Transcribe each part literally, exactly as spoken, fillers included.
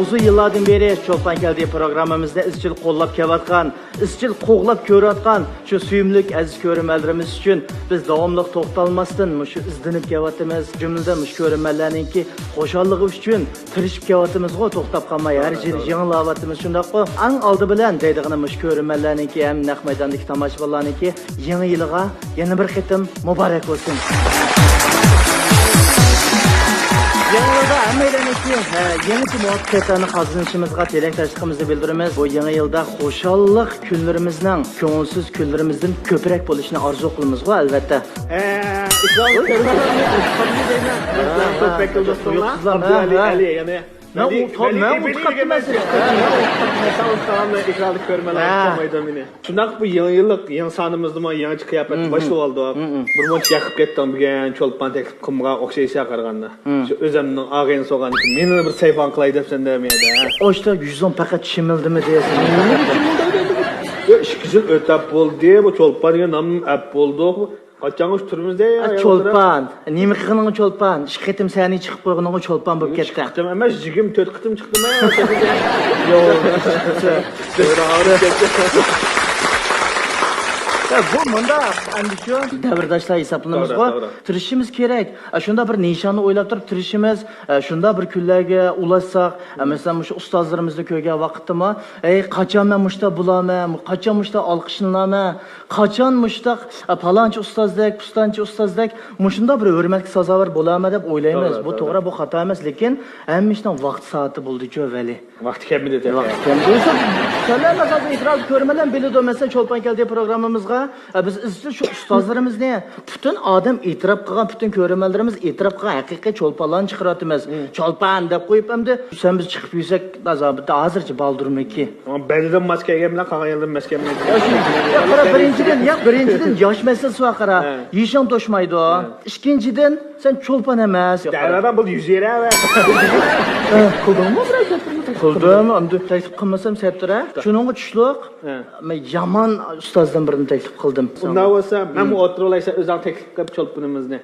ئۇزۇن يىللاردىن بېرى چولپان كەلدى پروگراممىمىزنى ئىزچىل قوللاپ كېلىۋاتقان، ئىزچىل قوغلاپ كۆرۈۋاتقان شۇ سۆيۈملۈك ئەزىز كۆرۈرمەنلىرىمىز ئۈچۈن بىز داۋاملىق توختالماستىن مۇشۇ ئىزدىنىپ كېلىۋاتىمىز. جۈملىدىن مۇشۇ كۆرۈرمەنلەرنىڭكى خۇشاللىقى ئۈچۈن تىرىشىپ كېلىۋاتىمىزغۇ، توختاپ قالماي ھەر يىلى يېڭىلاۋاتىمىز، شۇنداققۇ؟ ئەڭ ئالدى بىلەن دەيدىغىنىم مۇشۇ كۆرۈرمەنلەرنىڭكى ھەم نەق مەيداندىكى تاماشىبىنلارنىڭكى يېڭى يىلىغا يەنە بىر قېتىم مۇبارەك بولسۇن. يېڭى يىلدا ھەممەيلەننىڭكى، ھە، يېڭىچە مۇۋەپپەقىيەتلەرنى قازىنىشىمىزغا تىلەكداشلىقىمىزنى بىلدۈرىمىز. بۇ يېڭى يىلدا خۇشاللىق كۈنلىرىمىزنىڭ كۆڭۈلسىز كۈنلىرىمىزدىن كۆپرەك بولۇشىنى ئارزۇ قىلىمىزغۇ، ئەلۋەتتە. ئە، ئىكرام كۆرۈرمەنلەرنى ئىكرام دەيمەن. ھە، ھە. كۆپرەك قىلدى دوستۇڭلار. ھە، ئابدۇلئەلى، ھە. ئەلى، يەنە مەن ئۇ تاپ-، مەن ئۇ تاپتىم مەسىلەن. مەن ئۇ تاپتىم مەسىلەن. ئىكراملىق كۆرمەيلا، ھە. قىلمايدۇ مېنى. شۇنداق بۇ يېڭى يىللىق يېڭى سانىمىزدىمۇ يېڭىچە قىياپەتنى باشلىۋالدۇق. بىر مۇنچە يېقىپ كەتتىڭ بۈگۈن چولپان تەكلىپ قىلمىغان ئوخشايسەن قارىغاندا. شۇ ئۆزۈمنىڭ ئاغىنىسى بولغاندىكىن مېنى بىر سەيپان قىلاي دەپسەن دە مەيدە. ئاشتا يۈزۈڭ پەقەت چىمىلدىمى دەيسەن. ياق، ئىككى يىل ئۆتەپ بولدى، بۇ چولپان دېگەن نامنى ئەپ بولدۇق. قاچانغىچە تۇرىمىز دە، ئا، يا، چولپان. نېمە قىلغىنىڭ چولپان؟ ئىككى قېتىم سەھنىگە چىقىپ قويغىنىڭ چولپان بولۇپ كەتتى. ئىككى قېتىم ئەمەس، يىگىرمە تۆت قېتىم چىقتىم مەن. ياق، چىقتى. يا، بۇ مۇنداق، ئەمدىچۇ، دەۋرداشلار ھېسابلىنىمىزغۇ. توغرا، توغرا. تىرىشىشىمىز كېرەك. ئا، شۇنداق بىر نىشاننى ئويلاپ تۇرۇپ تىرىشىمىز. ئا، شۇنداق بىر كۈنلەرگە ئۇلاشساق، ئا، مەسىلەن، مۇشۇ ئۇستازلىرىمىزنى كۆرگەن ۋاقىتتىمۇ، ئەي، قاچان مەن مۇشۇنداق بولارمەن، قاچان مۇشۇنداق ئالقىشلىنارمەن، قاچان مۇشتاق، ئە، پالانچى ئۇستازدەك، پۇستانچى ئۇستازدەك مۇشۇنداق بىر ھۆرمەتكە سازاۋەر بولارمەن دەپ ئويلايمىز. توغرا، بۇ توغرا. توغرا، بۇ خاتا ئەمەس، لېكىن ھەممە ئىشنىڭ ۋاقتى سائىتى بولىدىچۇ، ۋەلى. ۋاقتى كەلمىدى تېخى. ۋاقتى كەلمىدى. ئۆزى سەللە مەسەلەن ئېكراندا كۆرمەنلەر بىلىدۇ. مەسىلەن، چولپان كەلدى پروگراممىمىزغا، ئە، بىز ئىزچىل شۇ ئۇستازلىرىمىزنى، پۈتۈن ئادەم ئېتىراپ قىلغان، پۈتۈن كۆرۈرمەنلىرىمىز ئېتىراپ قىلغان ھەقىقىي چولپانلارنى چىقىرىۋاتىمىز. چولپان دەپ قويۇپ، ئەمدى سەن بىز چىقىپ يۈرسەك، ھازىرچە بالدۇرمىكى. ئەمما بەدىدىن ماس كەلگەن بىلەن قالغان يەردىن ماس كەلمەيدۇ. يا، شۇ، يا، قارا، بىرىنچىدىن، يا، بىرىنچىدىن ياش مەسىلىسى بار، قارا. ھە. يېشىڭ توشمايدۇ. ھە. ئىككىنچىدىن، سەن چولپان ئەمەس. دەۋەرمە، بۇ يۈز يېرى ئەۋەت. ھە، قىلدىڭمۇ بىرەر گەپنى؟ قىلدىم، ئەمدى تەكلىپ قىلمىسام سەت تۇرە. شۇنىڭغا چۈشلۈك. ھە. مەن يامان ئۇستازدىن بىرنى تەكلىپ قىلدىم. ئۇنداق بولسا، مەنمۇ ئولتۇرۇۋالاي، سەن ئۆزۈڭ تەكلىپ قىلىپ چولپىنىمىزنى.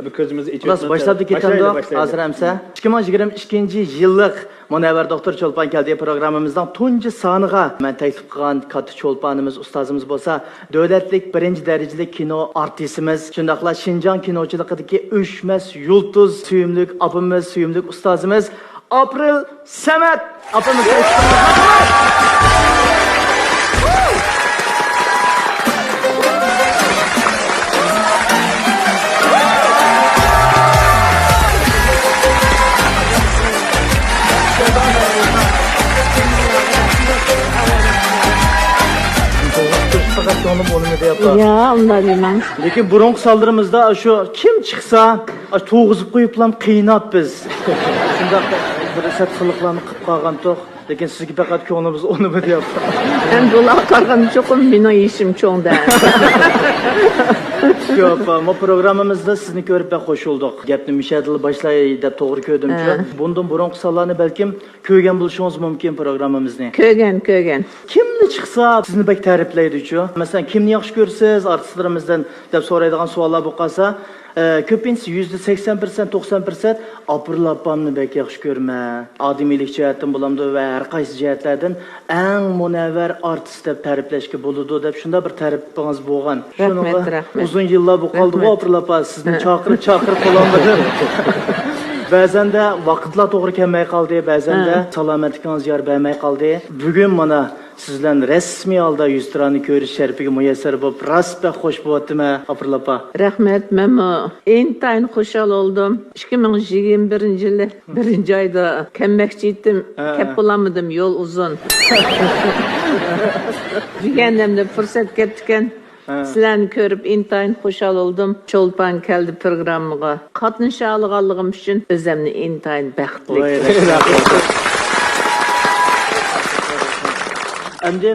بىر كۆزىمىزنى ئېچىۋەتمەسەن. باشلاپ كېتەمدۇق، ھازىر ئەمسە. ئىككى مىڭ يىگىرمە ئىككىنچى يىللىق مۇنەۋۋەر دوختۇر چولپان كەلدى پروگراممىمىزنىڭ تۇنجى سانىغا مەن تەكلىپ قىلغان كاتتا چولپانىمىز، ئۇستازىمىز بولسا، دۆلەتلىك بىرىنچى دەرىجىلىك كىنو ئارتىسىمىز، شۇنداقلا شىنجاڭ كىنوچىلىقىدىكى ئۆچمەس يۇلتۇز، سۆيۈملۈك ئاپىمىز، سۆيۈملۈك ئۇستازىمىز ئاپرېل سەمەت ئاپىمىز. پەقەت كۆڭلۈم ئۇنىمىدى، ئاپا. يا، ئۇنداق دېمەڭ. لېكىن بۇرۇنقى سانلىرىمىزدا شۇ كىم چىقسا، ئاشۇ تۇرغۇزۇپ قويۇپلا قىيناپ بىز. شۇنداق بىر سەت قىلىقلارنى قىلىپ قالغانتۇق. لېكىن سىزگە پەقەت كۆڭلىمىز ئۇنىمىدى، ئاپا. ئەمدى بۇلارغا قارىغاندا چوقۇم مېنىڭ يېشىم چوڭ-دە. ياق، ئاپا، ما پروگراممىمىزدا سىزنى كۆرۈپ بەك خوش بولدۇق. گەپنى مۇشۇ يەردىلا باشلاي دەپ توغرا كۆردۈمچۇ. ھە. بۇندىن بۇرۇنقى سانلارنى بەلكىم كۆرگەن بولۇشىڭىز مۇمكىن پروگراممىمىزنى. كۆرگەن، كۆرگەن. كىملا چىقسا سىزنى بەك تەرىپلەيدۇچۇ. مەسىلەن، كىمنى ياخشى كۆرىسىز ئارتىسلىرىمىزدىن دەپ سورايدىغان سوئاللار بولۇپ قالسا، ئە، كۆپىنچىسى يۈزدە سەكسەن پىرسەنت، توقسان پىرسەنت ئاپىرىل ئاپامنى بەك ياخشى كۆرىمەن. ئادىمىيلىك جەھەتتىن بولامدۇ ۋە ھەر قايسى جەھەتلەردىن ئەڭ مۇنەۋۋەر ئارتىس دەپ تەرىپلەشكە بولىدۇ دەپ شۇنداق بىر تەرىپىڭىز بولغان. رەھمەت، شۇنىڭغا رەھمەت. ئۇزۇن يىللار بولۇپ قالدىغۇ، رەھمەت. ئاپىرىل ئاپا، سىزنى ھە. چاقىرىپ، چاقىرىپ بولالمىدىم. بەزەندە ۋاقىتلار توغرا كەلمەي قالدى، بەزەندە ھە. سالامەتلىكىڭىز يار بەرمەي قالدى. بۈگۈن مانا سىز بىلەن رەسمىي ھالدا يۈزتۇرانە كۆرۈش شەرىپىگە مۇيەسسەر بولۇپ، راست بەك خوش بولۇۋاتىمەن، ئاپىرىل ئاپا. رەھمەت، مەنمۇ ئىنتايىن خۇشال بولدۇم. ئىككى مىڭ يىگىرمە بىرىنچى يىلى بىرىنچى ئايدا كەلمەكچى ئىدىم، ھە. كەپ بولالمىدىم، يول ئۇزۇن. دېگەندە پۇرسەت كەپتىكەن. ھە. سىلەرنى كۆرۈپ ئىنتايىن خۇشال بولدۇم. چولپان كەلدى پروگراممىغا قاتنىشالىغانلىقىم ئۈچۈن ئۆزۈمنى ئىنتايىن بەختلىك ھېس قىلدىم. ئەمدى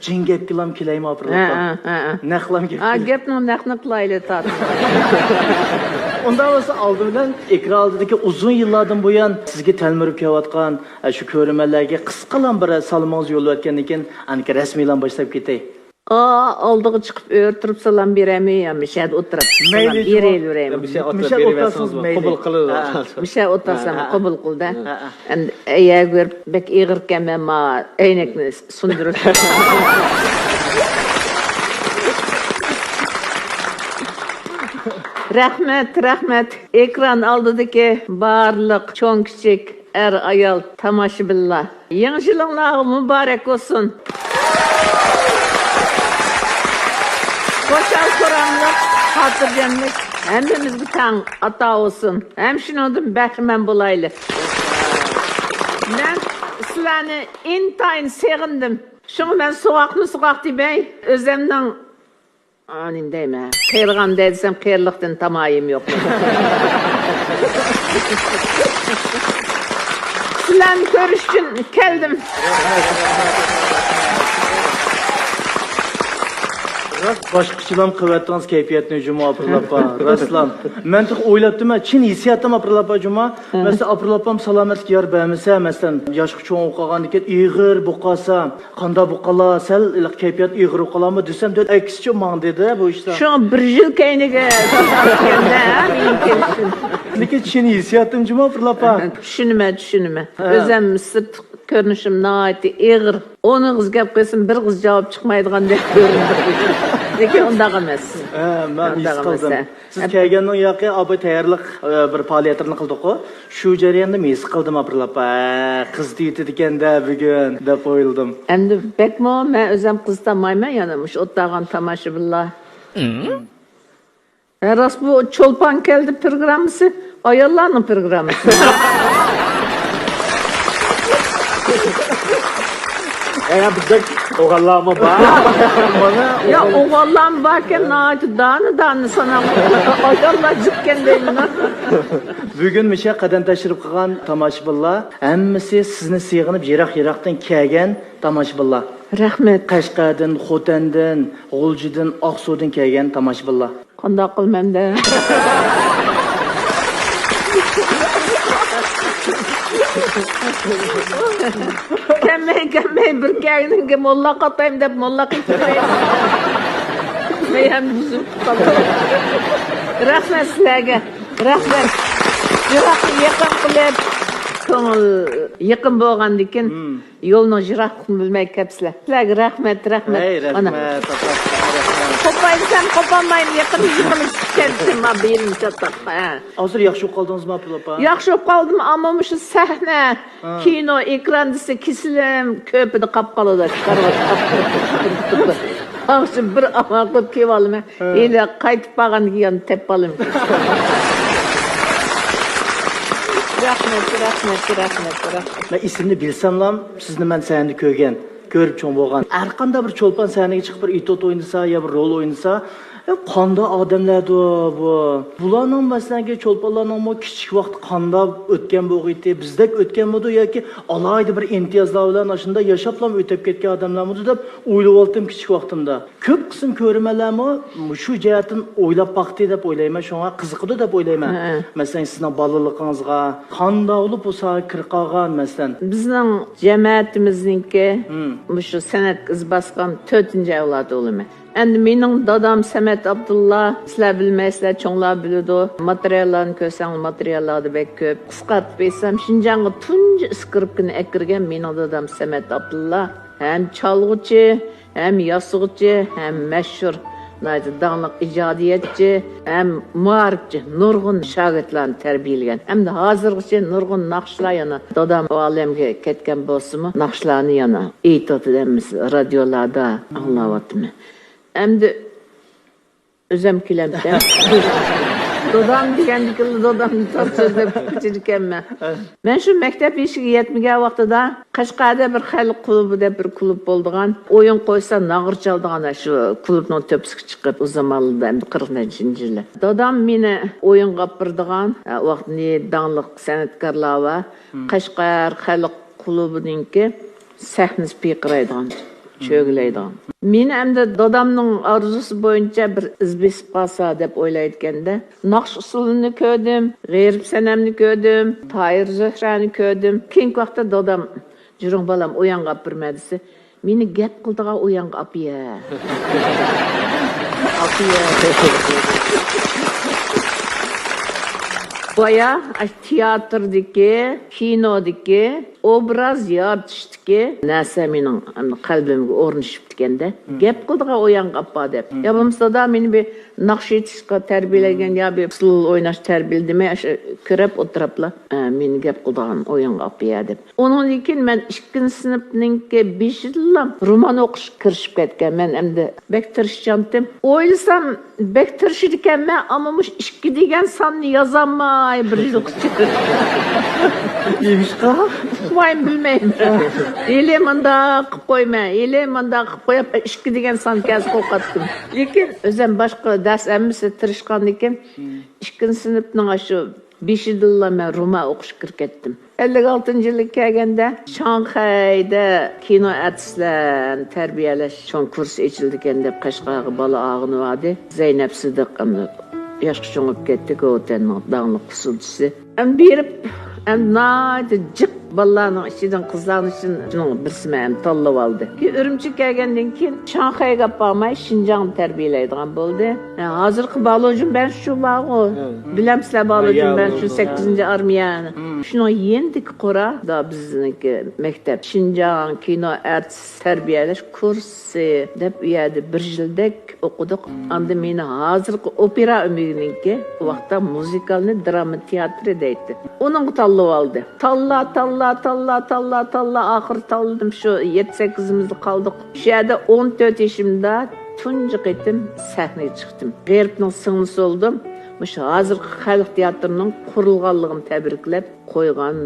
جىڭ گەپكىلام كېلەيمۇ، ئاپىرىل ئاپا؟ ھە، ھە، ھە، ھە. نەقلام گەپ ھە، كېلەي. گەپنىڭ نەقنى قىلايلى، تارتىپ. ئۇنداق بولسا، ئالدى بىلەن ئېكران ئالدىدىكى ئۇزۇن يىللاردىن بۇيان سىزگە تەلمۈرۈپ كېلىۋاتقان، ئە، شۇ كۆرۈرمەنلەرگە قىسقىلام بىر سالىمىڭىزنى يوللىۋەتكەندىن كېيىن، ئانىكى رەسمىيلام باشلاپ كېتەي. ئا، ئالدىغا چىقىپ ئۆرە تۇرۇپ سالام بېرەيمۇ يا مىشەدە ئولتۇرۇپ سالام مەيلى، جۇمۇ. بېرەيلىۋېرەيمۇ؟ مىشە مىشە ئولتۇرسىڭىز قوبۇل قىلىدۇ. ھە. مىشە ئولتۇرسام ھە، ھە. قوبۇل قىلدى. ھە، ھە. ئەمدى ئەيەگە بېرىپ بەك ئېغىركەن، مەن ما ئەينەكنى سۇندۇرۇپ. رەھمەت، رەھمەت. ئېكران ئالدىدىكى بارلىق چوڭ كىچىك، ئەر ئايال، تاماشىبىنلار. يېڭى يىلىڭلار مۇبارەك بولسۇن. خۇشال-خۇراملىق، خاتىرجەملىك ھەممىمىزگە تەڭ ئاتا بولسۇن. ھەم شۇنىڭدىن بەھرىمەن بولايلى. مەن سىلەرنى ئىنتايىن سېغىندىم. شۇڭا مەن سوغۇقنى سوغۇق دېمەي، ئۆزۈمنىڭ ئا، نېمە دەيمەن؟ قېرىغاندەك دېسەم، قېرىلىقتىن تامايىم يوق. سىلەرنى كۆرۈش ئۈچۈن كەلدىم. راست باشقىچىلام قىلىۋەتتىڭىز كەيپىياتنى جۇمۇ ئاپرىل ئاپا. راستلام. مەن تېخى ئويلاپتىمەن، چىن ھېسسىياتتىم ئاپرىل ئاپا جۇمۇ. مەسىلەن، ئاپرىل ئاپام سالامەتلىك يار بەرمىسە، مەسىلەن، ياشقا چوڭ بولۇپ قالغاندىن كېيىن ئېغىر بولۇپ قالسا، قانداق بولۇپ قالا، سەل ھېلىقى كەيپىيات ئېغىر بولۇپ قالامۇ دېسەم، دۆت ئەكسىچە ماڭدى-دە بۇ ئىشتا. شۇڭا بىر يىل كەينىگە سالساڭىزكەندە، ھە، مېنىڭ كېلىشىم. لېكىن چىن ھېسسىياتىم جۇمۇ ئاپرىل ئاپا. چۈشىنىمەن، چۈشىنىمەن. ھە. ئۆزۈم سىرت كۆرۈنۈشۈم ناھايىتى ئېغىر. ئون ئېغىز گەپ قىلسام، بىر ئېغىز جاۋاب چىقمايدىغاندەك كۆرۈنىدۇ. لېكىن ئۇنداق ئەمەس. ھە، مەن ھېس قىلدىم. سىز كەلگەننىڭ ياقى ئاباي تەييارلىق، ئە، بىر پائالىيەتلەرنى قىلدۇققۇ. شۇ جەرياندا ھېس قىلدىم ئاپرىل ئاپا. ھە، قىزىتىۋېتىدىكەن-دە بۈگۈن دەپ ئويلىدىم. ئەمدى بەكمۇ مەن ئۆزۈم قىزىتالمايمەن، يەنە مۇشۇ ئولتۇرغان تاماشىبىنلار. ھە، راست بۇ چولپان كەلدى پىروگراممىسى ئاياللارنىڭ پىروگراممىسى. يەنە بىزدەك ئوغۇللارمۇ بار. يا، ئوغۇللارمۇ باركەن، ناھايىتى دانە-دانە ساناق. ئاياللار جىقكەن دەيمەن. بۈگۈن مۇشۇ قەدەم تەشرىپ قىلغان تاماشىبىنلار ھەممىسى سىزنى سېغىنىپ يىراق-يىراقتىن كەلگەن تاماشىبىنلار. رەھمەت. قەشقەردىن، خوتەندىن، غۇلجىدىن، ئاقسۇدىن كەلگەن تاماشىبىنلار. قانداق قىلىمەن-دە؟ كەلمەي، كەلمەي، بىر كەلگىنىڭگە موللا قاتايمەن دەپ موللا قىلىپ كېتەي. مەيەم بۇزۇلۇپ قالدى. رەھمەت سىلەرگە. رەھمەت. يىراقنى يېقىن قىلىپ، كۆڭۈل يېقىن بولغاندىكىن، يولنىڭ يىراقلىقىنى بىلمەي كەپسىلەر. سىلەرگە رەھمەت، رەھمەت. ھەي، رەھمەت، ئاپا، رەھمەت. قوپاي دېسەم قوپالمايمەن، يېقىن يىقىلىپ كەتتىم، ما بېلىم چاتاق. ھە. ھازىر ياخشى بولۇپ قالدىڭىزمۇ، ئاپا؟ ياخشى بولۇپ قالدىم، ئەمما مۇشۇ سەھنە، ھە. كىنو، ئېكران دېسە كېسىلىم كۆپىدە قاپ قالىدۇ، چىقارغا چىقىپ. ئاخشىم بىر ئامال قىلىپ كېلىۋالىمەن. ھە. ھېلى قايتىپ بارغاندىن كېيىن يەنە تېپىپ ئالىمەن. رەھمەت، رەھمەت، رەھمەت، رەھمەت. مەن ئېسىمنى بىلسەملا، سىزنى مەن سەھنىدە كۆرگەن، كۆرۈپ چوڭ بولغان. ھەر قانداق بىر چولپان سەھنىگە چىقىپ بىر ئېتيۇد ئوينىسا يا بىر رول ئوينىسا، ئە، قانداق ئادەملەردۇ بۇ؟ بۇلارنىڭ مەسىلەنكى چولپانلارنىڭمۇ كىچىك ۋاقتى قانداق ئۆتكەن بولغىيتى، بىزدەك ئۆتكەنمىدۇ ياكى ئالاھىدە بىر ئىمتىيازلار بىلەن ئاشۇنداق ياشاپلا ئۆتۈپ كەتكەن ئادەملەرمىدۇ دەپ ئويلىۋالدىم كىچىك ۋاقتىمدا. كۆپ قىسىم كۆرۈرمەنلەرمۇ مۇشۇ جەھەتتىن ئويلاپ باقتى دەپ ئويلايمەن، شۇڭا قىزىقىدۇ دەپ ئويلايمەن. ھە. مەسىلەن، سىزنىڭ بالىلىقىڭىزغا قانداق بولۇپ بۇ ساھەگە كىرىپ قالغان، مەسىلەن؟ بىزنىڭ جەمەتىمىزنىڭكى مۇشۇ سەنئەتكە ئىز باسقان تۆتىنچى ئەۋلادى بولىمەن. ئەمدى مېنىڭ دادام سەمەت ئابدۇللا، سىلەر بىلمەيسىلەر، چوڭلار بىلىدۇ. ماتېرىياللارنى كۆرسەڭلار، ماتېرىياللاردا بەك كۆپ. قىسقارتىپ ئېيتسام، شىنجاڭغا تۇنجى ئىسكىرىپكىنى ئەكىرگەن مېنىڭ دادام سەمەت ئابدۇللا. ھەم چالغۇچى، ھەم ياسىغۇچى، ھەم مەشھۇر، ناھايىتى داڭلىق ئىجادىيەتچى، ھەم مائارىپچى، نۇرغۇن شاگىرتلارنى تەربىيەلىگەن. ھەمدە ھازىرغىچە نۇرغۇن ناخشىلار يەنە دادام ئۇ ئالەمگە كەتكەن بولسىمۇ، ناخشىلارنى يەنە ئېيتىۋاتىدۇ، ھەممىسى رادىيولاردا ئاڭلاۋاتىمەن. ئەمدى ئۆزۈم كېلەمتى. دادام دېگەندىكىنلا دادامنى تاس سۆزلەپ كېتىدىكەنمەن. مەن شۇ مەكتەپ يېشىغا يەتمىگەن ۋاقتىدا قەشقەردە بىر خەلق كۇلۇبى دەپ بىر كۇلۇب بولىدىغان. ئويۇن قويسا ناغرا چالىدىغان شۇ كۇلۇبنىڭ تۆپىسىگە چىقىپ، ئۇ زامانلاردا ئەمدى قىرىق نەچچىنچى يىلى. دادام مېنى ئويۇنغا ئاپىرىدىغان، ئە، ئۇ ۋاقىتنى داڭلىق سەنئەتكارلار بار. قەشقەر خەلق كۇلۇبىنىڭكى سەھنىسى پىرقىرايدىغان، چۆگىلەيدىغان. مېنى ئەمدى دادامنىڭ ئارزۇسى بويىچە بىر ئىز بېسىپ قالسا دەپ ئويلايدىكەندە، ناخشا ئۇسسۇلىنى كۆردۈم، غېرىب سەنەمنى كۆردۈم، تاھىر زۆھرەنى كۆردۈم. كېيىنكى ۋاقىتتا دادام، «جۈرۈڭ بالام، ئويۇنغا ئاپىرىمەن» دېسە، مېنى گەپ قىلىدىغان ئويۇنغا ئاپىيە. ئاپىيە. بايا ئاشۇ تىياتىردىكى، كىنودىكى، ئوبراز يارىتىشتىكى نەرسە مېنىڭ قەلبىمگە ئورنىشىپتىكەن-دە. گەپ قىلىدىغان ئويۇنغا ئاپا دەپ. يا بولمىسا، دادا مېنى بىر ناخشا ئېيتىشقا تەربىيەلىگەن يا بىر ئۇسسۇل ئويناش تەربىيەلىدىمۇ، ئاشۇ كۆرۈپ ئولتۇرۇپلا، ئە، مېنى گەپ قىلىدىغان ئويۇنغا ئاپىيە دەپ. ئۇنىڭدىن كېيىن مەن ئىككىنچى سىنىپنىڭكى بېشىدىلا رومان ئوقۇشقا كىرىشىپ كەتكەن. مەن ئەمدى بەك تىرىشچانتىم. ئويلىسام، بەك تىرىشىدىكەنمەن، ئەمما مۇشۇ ئىككى دېگەن ساننى يازالماي بىر يىلغىچە. نېمىشقا؟ ئۇقمايمەن، بىلمەيمەن. ھېلى مۇنداق قىلىپ قويىمەن، ھېلى مۇنداق قىلىپ قويۇپ، ئىككى دېگەن سان كەلسە قورقاتتىم. لېكىن ئۆزۈم باشقا دەرس ھەممىسى تىرىشقاندىكىن، ئىككىنچى سىنىپنىڭ ئاشۇ بېشىدىلا مەن رومان ئوقۇشقا كىرىپ كەتتىم. ئەللىك ئالتىنچى يىلى كەلگەندە، شاڭخەيدە كىنو ئارتىسلارنى تەربىيەلەش چوڭ كۇرسى ئېچىلىدىكەن دەپ، قەشقەرگە بالا ئالغىنى باردى. زەينەپ سىدىق، ئەمدى ياشقا چوڭىيىپ كەتتى، گوۋۇتەننىڭ داڭلىق ئۇسسۇلچىسى. ئەمدى بېرىپ، ئەمدى ناھايىتى جىق بالىلارنىڭ ئىچىدىن، قىزلارنىڭ ئىچىدىن شۇنىڭ بىرسىمۇ ئەمدى تاللىۋالدى. كېيىن ئۈرۈمچىگە كەلگەندىن كېيىن، شاڭخەيگە ئاپارماي، شىنجاڭدا تەربىيەلەيدىغان بولدى. ھە، ھازىرقى بالوجۇن بەنشۇ بارغۇ. ھە. بىلەمسىلەر بالوجۇن ھە، بەنشۇ، ھە. سەككىزىنچى ئارمىيەنى. ھە. شۇنىڭ يېنىدىكى قورا، دا بىزنىڭكى مەكتەپ. شىنجاڭ كىنو ئارتىس تەربىيەلەش كۇرسى دەپ، ئۇ يەردە بىر يىلدەك ئوقۇدۇق. ئاندىن مېنى ھازىرقى ئوپېرا ئۆمىكىنىڭكى، ئۇ ۋاقىتتا مۇزىكالنى دراما تىياتىرى دەيتتى. ئۇنىڭغا تاللىۋالدى. تاللا، تاللا، تاللا، تاللا، تاللا، ئاخىرى تاللىدىم. شۇ يەتتە سەككىزىمىزدە قالدۇق. شۇ يەردە ئون تۆت يېشىمدا تۇنجى قېتىم سەھنىگە چىقتىم. غېرىبنىڭ سىڭلىسى بولدۇم. مۇشۇ ھازىرقى خەلق تىياتىرىنىڭ قۇرۇلغانلىقىنى تەبرىكلەپ قويغان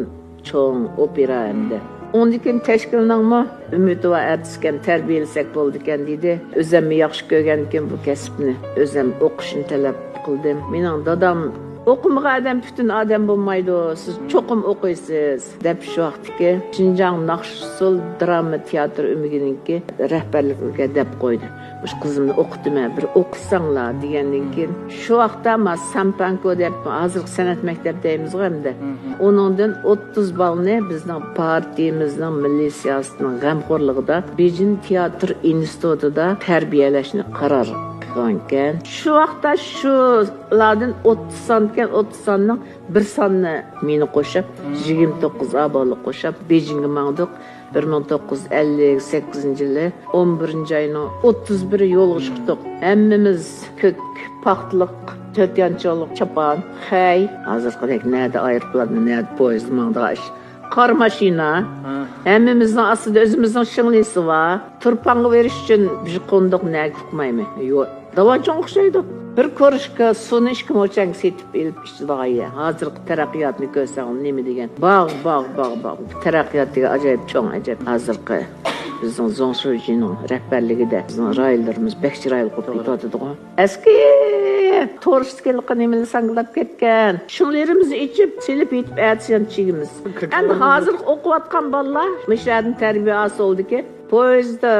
چوڭ ئوپېرا ئەمدى. ئۇندىن كېيىن تەشكىلنىڭمۇ ئۈمىدى بار ئارتىسكەن، تەربىيەلىسەك بولىدىكەن دېدى. ئۆزۈممۇ ياخشى كۆرگەنكىن بۇ كەسىپنى، ئۆزۈم ئوقۇشنى تەلەپ قىلدىم. مېنىڭ دادام، «ئوقۇمىغان ئادەم پۈتۈن ئادەم بولمايدۇ، سىز چوقۇم ئوقۇيسىز» دەپ، شۇ ۋاقىتتىكى شىنجاڭ ناخشا ئۇسسۇل دراما تىياتىر ئۆمىكىنىڭكى رەھبەرلىكىگە دەپ قويدى. «مۇشۇ قىزىمنى ئوقۇتىمەن، بىر ئوقۇساڭلار» دېگەندىن كېيىن، شۇ ۋاقىتتا ما سامپانكو دەپ، ھازىرقى سەنئەت مەكتەپ دەيمىزغۇ ئەمدى. ئۇنىڭدىن ئوتتۇز بالنى بىزنىڭ پارتىيىمىزنىڭ مىللىي سىياسىتىنىڭ غەمخورلۇقىدا بېيجىڭ تىياتىر ئىنستىتۇتىدا تەربىيەلەشنى قارار قىلغانىكەن. شۇ ۋاقىتتا شۇلاردىن ئوتتۇز سانكەن، ئوتتۇز ساننىڭ بىر ساننى مېنى قوشۇپ، يىگىرمە توققۇز ئابالىق قوشۇپ، بېيجىڭغا ماڭدۇق. بىر مىڭ توققۇز يۈز ئەللىك سەككىزىنچى يىلى ئون بىرىنچى ئاينىڭ ئوتتۇز بىرى يولغا چىقتۇق. ھەممىمىز كۆك پاختىلىق، تۆت يانچۇقلۇق چاپان، خەي. ھازىرقىدەك نەدە ئايروپىلان، نەدە پويىز ماڭىدىغان ئىش. قارا ماشىنا. ھە. ھەممىمىزنىڭ ئاستىدا ئۆزىمىزنىڭ شىڭلىسى بار. تۇرپانغا بېرىش ئۈچۈن بىر قوندۇق نەگە ئۇقمايمەن. يو-، داۋانچىڭغا ئوخشايدۇ. بىر كۇرۇشكا سۇنى ئىككى موچەنگە سېتىپ ئېلىپ ئىچىدىغان يەر. ھازىرقى تەرەققىياتنى كۆرسەڭ نېمە دېگەن. باغ، باغ، باغ، باغ. تەرەققىيات دېگەن ئاجايىپ چوڭ، ئەجەب. ھازىرقى بىزنىڭ زۇڭ شۇجىنىڭ رەھبەرلىكىدە بىزنىڭ رايونلىرىمىز بەك چىرايلىق بولۇپ كېتىۋاتىدىغۇ. ئەسكى تورۇستىكىلىقى نېمىلا ساڭگىلاپ كەتكەن. شۇڭلىرىمىزنى ئېچىپ، سېلىپ يېتىپ ئەتىسى يەنە چىگىمىز. ئەمدى ھازىر ئوقۇۋاتقان بالىلار مۇشۇ يەردىن تەربىيە ھاسىل بولىدىكەن. پويىزدا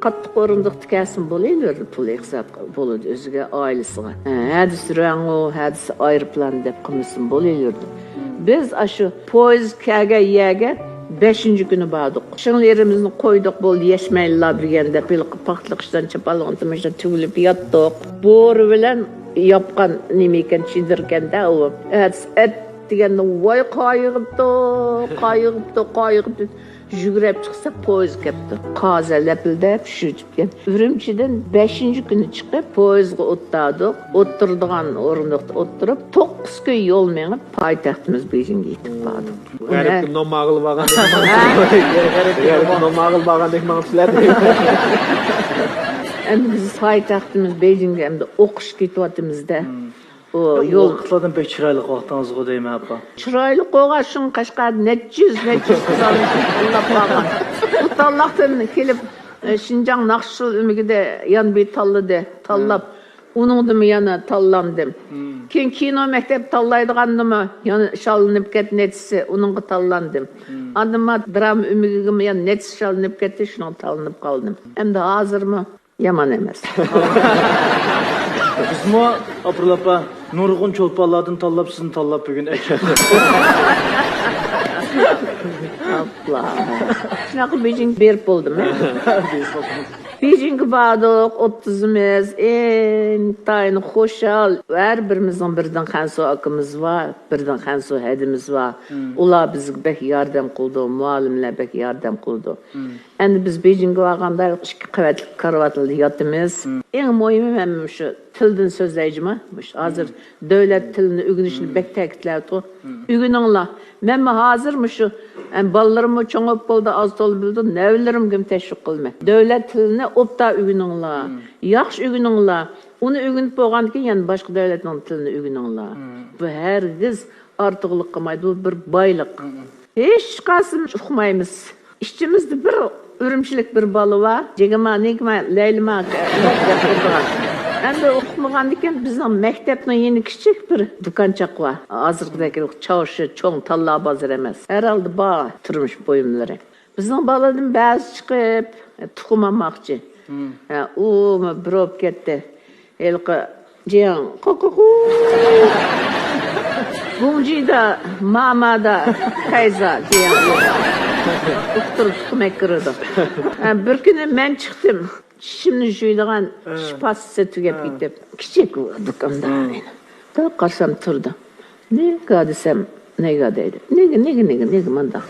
قاتتىق ئورۇندۇقتا كەلسىمۇ بولۇۋېرىدۇ، پۇل ئېقىساق بولىدۇ ئۆزىگە، ئائىلىسىغا. ھە، ھەدىسى رەڭۇ، ھەدىسى ئايروپىلان دەپ قىلمىسىمۇ بولۇۋېرىدۇ. بىز ئاشۇ پويىز كەلگەن يەرگە بەشىنچى كۈنى باردۇق. شىڭلىرىمىزنى قويدۇق، بولدى، يەشمەيلىلا بۈگەن دەپ، ھېلىقى پاختىلىق ئىشتان چاپانلىقىنى تۈمۈشتە تۈگۈلۈپ ياتتۇق. بورا بىلەن ياپقان نېمە ئىكەن، چېدىر ئىكەن-دە ئۇ. ئەتىسى ئەت دېگەندە، ۋاي، قايىغىپتۇ، قايىغىپتۇ، قايىغىپتۇ. يۈگۈرۈپ چىقساق، پويىز كەپتۇ. قازا لەپىلدەپ، شۇ ئۈرۈمچىدىن بەشىنچى كۈنى چىقىپ، پويىزغا ئولتۇردۇق. ئولتۇرىدىغان ئورۇندۇقتا ئولتۇرۇپ، توققۇز كۈن يول مېڭىپ، پايتەختىمىز بېيجىڭغا يېتىپ باردۇق. غەربكە نوماغىلى بارغاندەك. ھە؟ غەربكە نوماغىلى بارغاندەك ماڭىسىلەر. ئەمدى بىز پايتەختىمىز بېيجىڭغا ئەمدى ئوقۇشقا كېتىۋاتىمىز-دە. ئۇ يول ۋاقىتلاردىن بەك چىرايلىق ۋاقتىڭىزغۇ دەيمەن، ئاپا. چىرايلىق بولغان شۇڭا قاشقەردە نەچچە يۈز، نەچچە يۈز قىزلارنى تاللاپ بارغان. ئۇ تاللاقتىن كېلىپ، ئە، شىنجاڭ ناخشىچىلار ئۆمىكىدە يەنە بىر تاللىدى. تاللاپ، ئۇنىڭدىمۇ يەنە تاللاندىم. كېيىن كىنو مەكتەپ تاللايدىغاندىمۇ يەنە شاللىنىپ كەتتى نەچچىسى، ئۇنىڭغا تاللاندىم. ئاندىن ما دراما ئۆمىكىگىمۇ يەنە نەچچىسى شاللىنىپ كەتتى، شۇنىڭغا تاللىنىپ قالدىم. ئەمدى ھازىرمۇ يامان ئەمەس. بىزمۇ، ئاپرىل ئاپا، نۇرغۇن چولپانلاردىن تاللاپ، سىزنى تاللاپ بۈگۈن ئەكەلدۇق. ئاپلا. شۇنداق بېيجىڭگە بېرىپ بولدۇم. بېيجىڭگە باردۇق، ئوتتۇزىمىز ئىنتايىن خۇشال. ھەر بىرىمىزنىڭ بىردىن خەنسۇ ئاكىمىز بار، بىردىن خەنسۇ ھەدىمىز بار. ئۇلار بىزگە بەك ياردەم قىلىدۇ، مۇئەللىملەر بەك ياردەم قىلىدۇ. ئەمدى بىز بېيجىڭگە بارغاندا ئىككى قەۋەتلىك كارىۋاتلاردا ياتىمىز. ئەڭ مۇھىمى مەن مۇشۇ تىلدىن سۆزلەي جۇمۇ. مۇشۇ ھازىر دۆلەت تىلىنى ئۆگىنىشنى بەك تەكىتلەۋاتىدۇ. ئۆگىنىڭلار. مەنمۇ ھازىر مۇشۇ، ئەم، بالىلىرىممۇ چوڭ بولۇپ بولدى، ئاز تولا بىلىدۇ، نەۋرىلىرىمگىمۇ تەشۋىق قىلىمەن. دۆلەت تىلىنى ئوبدان ئۆگىنىڭلار. ياخشى ئۆگىنىڭلار. ئۇنى ئۆگىنىپ بولغاندىن كېيىن يەنە باشقا دۆلەتنىڭ تىلىنى ئۆگىنىڭلار. بۇ ھەرگىز ئارتۇقلۇق قىلمايدۇ، بۇ بىر بايلىق. ھېچقايسىمىز ئۇقمايمىز. ئىچىمىزدە بىر ئۈرۈمچىلىك بىر بالا بار. جېگىما، نېگىما، لەيلىما دەپ تۇرىدىغان. ئەمدى ئۇقمىغاندىكىن بىزنىڭ مەكتەپنىڭ يېنى كىچىك بىر دۇكانچاق بار. ھازىرقىدەك چاۋشى چوڭ تاللا بازىرى ئەمەس. ھەر ھالدا بار تۇرمۇش بۇيۇملىرى. بىزنىڭ بالىدىن بەزى چىقىپ، تۇخۇم ئالماقچى. ھە، ئۇ بىر بولۇپ كەتتى. ھېلىقى جياڭ، قۇقۇقۇ. گۇڭجىدا، مامادا، تەيزا، جياڭ. ئۇقتۇرۇپ تۇخۇم ئەكىرىدۇ. ھە، بىر كۈنى مەن چىقتىم. چىشىمنى جۇيىدىغان چىش پاستىسى تۈگەپ كېتىپ. كىچىك دۇكاندا. تا قارىسام تۇرىدۇ. نېگا دېسەم، نېگا دەيدۇ. نېگا، نېگا، نېگا، نېگا مانداق.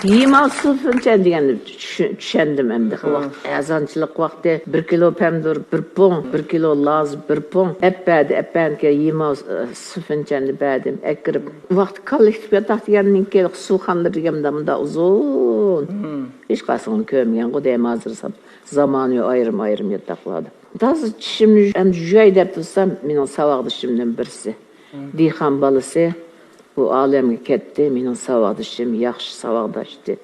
يىماۋ سۇفېنچەن دېگەننى چۈش-، چۈشەندىم ئەمدى. ۋاقىت، ئەزانچىلىق ۋاقتى، بىر كىلو پەمىدۇر بىر پۇڭ، بىر كىلو لاز بىر پۇڭ. ئەپ بەردى، ئەپ بەرگەن يىماۋ، ئە، سۇفېنچەننى بەردىم، ئەكىرىپ. ۋاقىت كاللىكتىپ ياتاق دېگەننىڭ كېلىق سۇخانلىرى دېگەن مۇندا، مۇندا ئۇزۇن. ھېچقايسىڭنى كۆرمىگەنغۇ دەيمەن ھازىر. زامانىۋى ئايرىم-ئايرىم ياتاقلاردا. تازا چىشىمنى ئەمدى جۇياي دەپ تۇرسام، مېنىڭ ساۋاقدىشىمدىن بىرسى. دېھقان بالىسى بۇ ئالەمگە كەتتى. مېنىڭ ساۋاقدىشىم، ياخشى ساۋاقداشتى.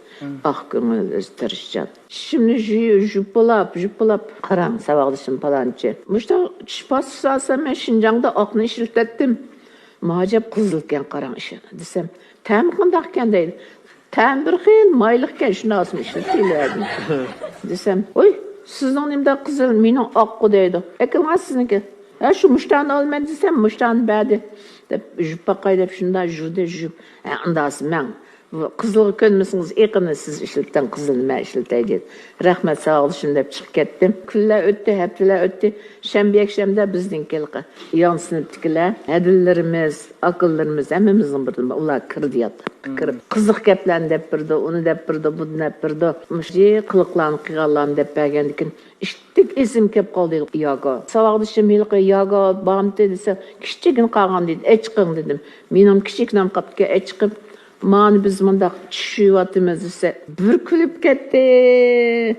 ئاق كۆڭۈل، ئۆزى تىرىشچان. چىشىمنى جۇي-، جۇپىلاپ، جۇپىلاپ، قاراڭ، ساۋاقدىشىم پالانچى. مۇشۇنداق چىش پاستىسى ئالسام، مەن شىنجاڭدا ئاقنى ئىشلىتەتتىم. ماجەپ قىزىلكەن، قاراڭ ئىشى دېسەم، تەمى قانداقكەن دەيدۇ. تەمى بىر خىل مايلىقكەن، شۇنداق ئىشلىتىۋەردىم. دېسەم، ۋوي، سىزنىڭ نېمىدەك قىزىل، مېنىڭ ئاققۇ دەيدۇ. ئەكىلىڭە سىزنىڭكى. ھە، شۇ مۇشتانى ئالىمەن دېسەم، مۇشتانى بەردى. دەپ، جۇپ باقاي دەپ، شۇنداق جۇدى، جۇپ. ھە، ئۇنداق مەن. بۇ قىزىلغا كۆنمىسىڭىز، ئېقىنى سىز ئىشلىتىڭ، قىزىلنى مەن ئىشلىتەي دېدى. رەھمەت، ساۋاقدىشىم دەپ چىقىپ كەتتىم. كۈنلەر ئۆتتى، ھەپتىلەر ئۆتتى. شەنبە، يەكشەنبىدە بىزنىڭكى ھېلىقى يان سىنىپتىكىلەر، ھەدىلىرىمىز، ئاكىلىرىمىز، ھەممىمىزنىڭ بىردىن ئۇلار كىردى ياتاققا. كىرىپ، قىزىق گەپلەرنى دەپ بېرىدۇ، ئۇنى دەپ بېرىدۇ، بۇنى دەپ بېرىدۇ. مۇشۇ قىلىقلارنى قىلغانلارنى دەپ بەرگەندىكىن، ئىتتىك ئېسىم كېلىپ قالدى ياگا. ساۋاقدىشىم ھېلىقى ياگا بارمىتى دېسە، كىچىككىنە قالغان دېدى، ئەچىقىڭ دېدىم. مېنىڭ كىچىككىنەم قاپتىكەن، ئەچىقىپ، مانى بىز مۇنداق چۈش يۇيۇۋاتىمىز دېسە، بىر كۈلۈپ كەتتى.